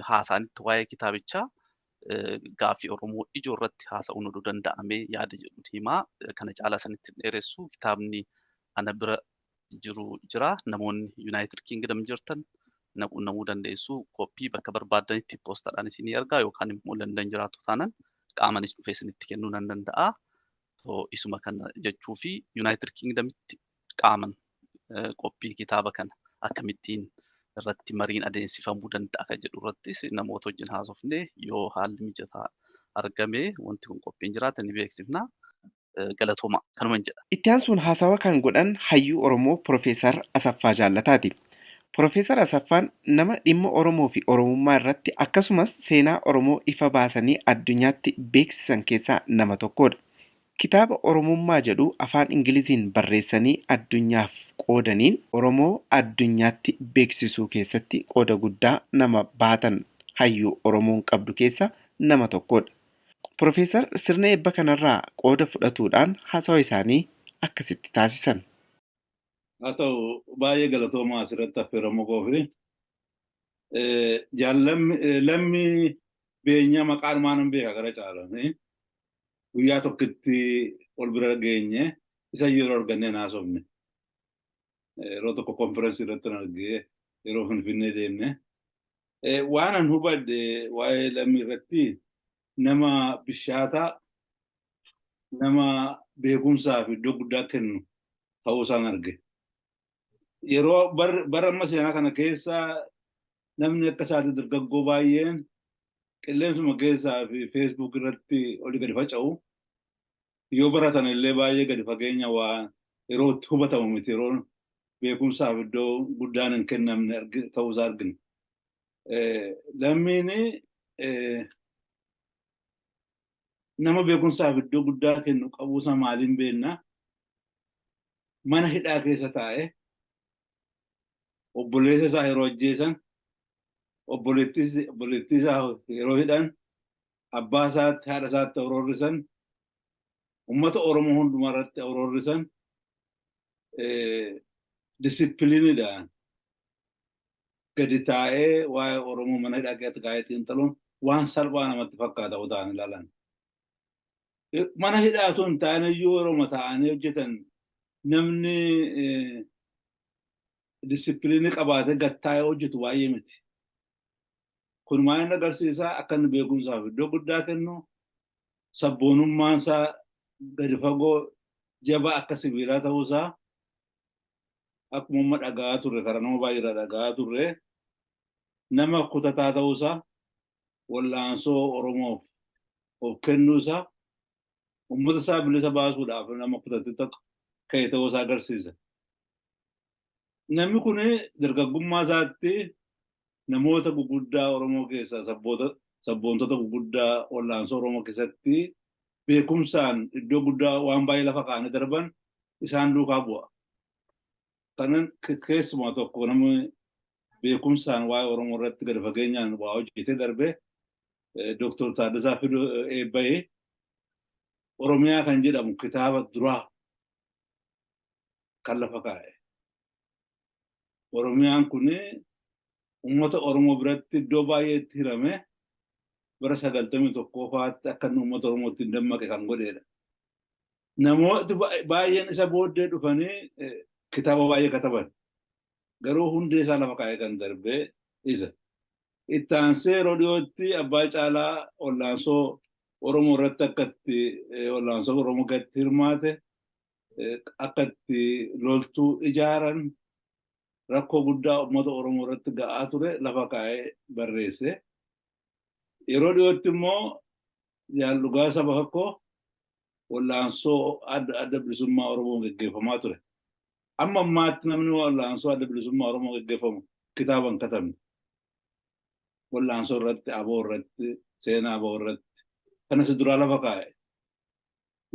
haasaanitti waa'ee kitaabichaa gaaffii Oromoo ijoo irratti haasa'uun oduu danda'amee yaada jedhu himaa. Kana caalaa sanitti dheeressu. Kitaabni ana bira jiru jira. Namoonni United Kingdom jirtan na quunnamuu dandeessu. Koppii bakka barbaadanitti poostaadhaan isinii ergaa, yookaan immoo London jiraatu taanaan qaamanis dhufee isinitti kennuu nan danda'a. Isuma kana jechuu fi United Kingdomitti qaaman qophii kitaaba kana akkamittiin irratti mariin adeemsifamuu danda'a kan jedhu irrattis namoota wajjin haasofnee, yoo haalli mijataa argame, wanti kun qophiin jiraate ni beeksifna. Galatooma, kanuman jedha. Itti aansuun haasawa kan godhan hayyuu Oromoo Profeesar Asaffaa Jaallataati. Profeesar Asaffaan nama dhimma Oromoo fi Oromummaa irratti akkasumas seenaa Oromoo ifa baasanii addunyaatti beeksisan keessaa nama tokkodha. Kitaaba Oromummaa jedhu afaan Ingiliziin barreessanii addunyaaf qoodaniin Oromoo addunyaatti beeksisuu keessatti qooda guddaa nama baatan, hayyuu Oromoon qabdu keessa nama tokkodha. Profeesar sirna eebba kanarraa qooda fudhatuudhaan haasawa isaanii akkasitti taasisan. Haa ta'u, baay'ee galatoomaa asirratti affeeramuu koofi. Lammi Beenyaa maqaan hin beeka gara caalan. Guyyaa tokkotti ol bira geenye, isa yeroo argannee haasofne. Yeroo tokko konferensii irratti argee, yeroo Finfinnee deemne. Waan an hubadhe waa'ee Lammii irratti, nama bishaataa, nama beekumsaa fi iddoo guddaa kennu ta'uu isaan arge. Yeroo bara amma seenaa kana keessa namni akka isaati dargaggoo baay'een qilleensuma keessaa fi Facebook irratti olii gadi faca'u. Yoo baratan illee baay'ee gadi fageenya waa yeroo itti hubatamu miti, yeroo beekumsaaf iddoo guddaan hin kennamne ta'uu isaa argina. Lammiin nama beekumsaaf iddoo guddaa kennu qabuusaa maaliin beekna? Mana hidhaa keessa taa'ee obboleessa isaa yeroo ajjeesan, obboleettii isaa yeroo hidhan, abbaa isaatti, haadha isaatti awroorrisan, uummata Oromoo hundumaa irratti awroorrisan, disipiliinidhaan gadi taa'ee waa'ee Oromoo mana hidhaa keessatti kaa'ee xiinxaluun waan salphaa namatti fakkaata ta'an ilaalan. Mana hidhaatu hin taane iyyuu, yeroo taa'anii hojjetan namni disipiliinii qabaatee gad taa'ee hojjetu baay'ee miti. Kun maal inni agarsiisaa? Akka inni beekumsaaf iddoo guddaa kennu, sabboonummaan isaa gadi fagoo jabaa akka sibiilaa ta'uusaa, akkuma amma dhaga'aa turre, karaa nama baay'ee irraa dhaga'aa turre, nama kutataa ta'uusaa, wallaansoo Oromoof of kennuusaa, uummata isaa bilisa baasuudhaaf nama kutate ka'e ta'uusaa agarsiisa. Namni kun dargaggummaa isaatti namoota guguddaa Oromoo keessaa, sabboontota guguddaa wallaansoo Oromoo keessatti beekumsaan iddoo guddaa waan baay'ee lafa kaa'anii darban isaan duukaa bu'a. Kanan keessumaa tokko namni beekumsaan waa'ee Oromoo irratti gadi fageenyaan waa hojjetee darbe Dooktor Taaddasaa Fiduu Eebbayee Oromiyaa kan jedhamu kitaaba duraa kan lafa kaa'e. Oromiyaan kun uummata Oromoo biratti iddoo baay'eetti hirame, bara 91ffaatti akka inni uummata Oromootti hin dammaqe kan godhedha. Namooti baay'een isa booddee dhufanii kitaaba baay'ee kataban. Garuu hundee isaa lafa kaa'ee kan darbe isa. Itti aansee yeroo dhiyootti Abbaa Caalaa wallaansoo Oromoo irratti akka itti wallaansoo Oromoo keessatti hirmaate, akka itti loltuu ijaaran, rakkoo guddaa uummata Oromoo irratti ga'aa ture lafa kaa'ee barreesse. Yeroo dhiyootti immoo Jaal Dhugaasa Bakakkoo wallaansoo adda bilisummaa Oromoo geggeeffamaa ture. Amma ammaatti namni wallaansoo adda bilisummaa Oromoo geggeeffamu kitaaba hin katabne. Wallaansoo irratti, aboo irratti, seenaa aboo irratti kanas duraa lafa kaa'e.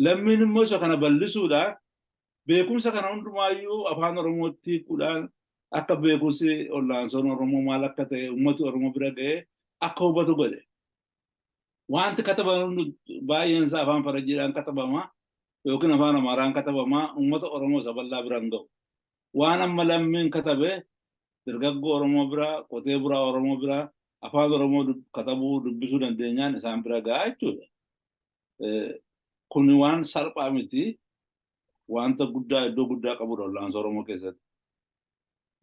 Lammiin immoo isa kana bal'isuudhaan, beekumsa kana hundumaayyuu afaan Oromootti hiikuudhaan, akka beekumsi wallaansoon Oromoo maal akka ta'e uummati Oromoo bira ga'ee akka hubatu godhe. Wanti katabamu baay'een isaa afaan Farajjiidhaan katabama yookiin afaan Amaaraan katabama, uummata Oromoo isa bal'aa bira hin ga'u. Waan amma Lammiin katabe dargaggoo Oromoo bira, qotee bulaa Oromoo bira, afaan Oromoo katabuu dubbisuu dandeenyaan isaan bira ga'a jechuudha. Kun waan salphaa miti. Wanta guddaa, iddoo guddaa qabudha wallaansoo Oromoo keessatti.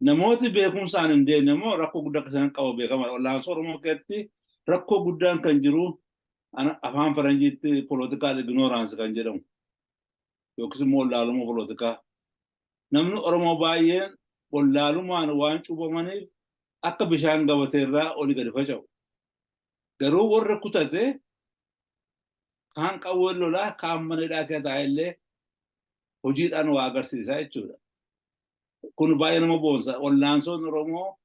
Namooti beekumsaan hin deemne immoo rakkoo guddaa akka isaan qabu beekamaadha. Wallaansoo Oromoo keessatti rakkoo guddaan kan jiru afaan Faranjiitti political ignorance kan jedhamu yookiis immoo wallaalummaa polotikaa. Namni Oromoo baay'een wallaalumaan waan cuubamaniif akka bishaan gabateerraa olii gadi faca'u. Garuu warra kutate kaan qawween lolaa, kaan mana hidhaa keessa taa'ee illee hojiidhaan waa agarsiisa jechuudha. Kun baay'ee nama boonsa. Wallaansoon Oromoo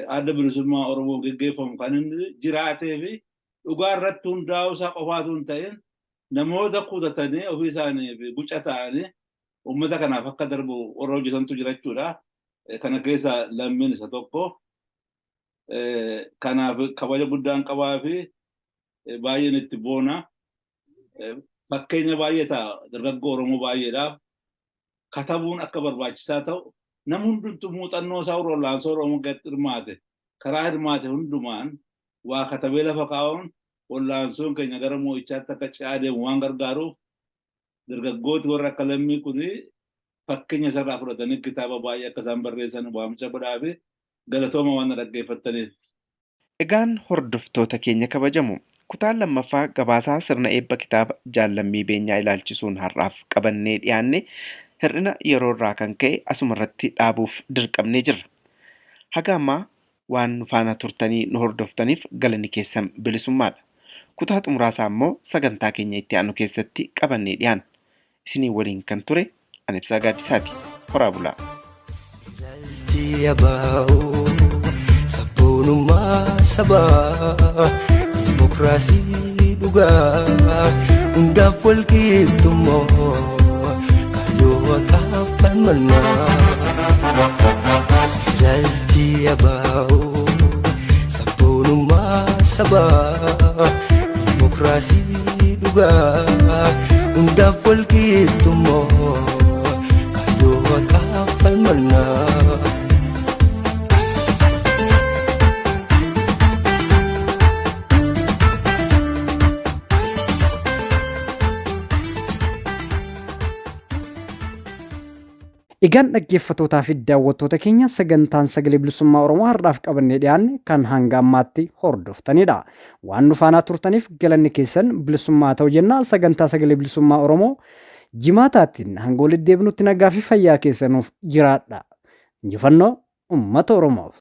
adda bilisummaa Oromoo geggeeffamu kan inni jiraatee fi dhugaa irratti hundaa'uu isaa qofaatu hin ta'in, namoota kutatanii ofii isaanii fi guca ta'anii uummata kanaaf akka darbu warra hojjetantu jira jechuudha. Kana keessa Lammiin isa tokko. Kanaaf kabaja guddaan qabaa fi baay'een itti boona. Fakkeenya baay'ee ta'a dargaggoo Oromoo baay'eedhaaf. Katabuun akka barbaachisaa ta'u, nama hundumtuu muuxannoo isaa warra wallaansoo Oromoo keessatti hirmaate, karaa hirmaate hundumaan waa katabee lafa kaa'uun wallaansoon keenya gara moo'ichaatti akka ce'aa deemu waan gargaaruuf, dargaggooti warra akka Lammii kuni fakkeenya isarraa fudhatanii kitaaba baay'ee akka isaan barreessan waamicha godhaa fi galatooma waan na dhaggeeffattaniif. Egaan hordoftoota keenya kabajamoo, kutaan lammaffaa gabaasaa sirna eebba kitaaba Jaal Lammii Beenyaa ilaalchisuun har'aaf qabannee dhiyaanne hir'ina yeroorraa kan ka'e asumarratti dhaabuuf dirqamnee jirra. Haga ammaa waan nu faana turtanii nu hordoftaniif galanni keessan bilisummaadha. Kutaa xumuraasaa immoo sagantaa keenya itti aanu keessatti qabannee dhiyaanna. Isinii waliin kan ture ani Ibsaa Gaaddisaati. Horaa bulaa. Ilaalchi abaa'oo sabboonummaa sabaa, dimokiraasii dhugaa, hundaaf walqixxummaa, kaayyoo haqaaf falmannaa. Ilaalchi abaa'oo sabboonummaa sabaa, dimokiraasii dhugaa, hundaaf walqixxummaa, kaayyoo haqaaf falmannaa. Egaan dhaggeeffatootaa fi daawwattoota keenya, sagantaan Sagalee Bilisummaa Oromoo har'aaf qabannee dhiyaanne kan hanga ammaatti hordoftanidha. Waan nu faanaa turtaniif galanni keessan bilisummaa ta'u jenna. Sagantaa Sagalee Bilisummaa Oromoo jimaataatiin hanga walitti deebinutti nagaa fi fayyaa keessanuuf jiraadha. Injifannoo uummata Oromoof.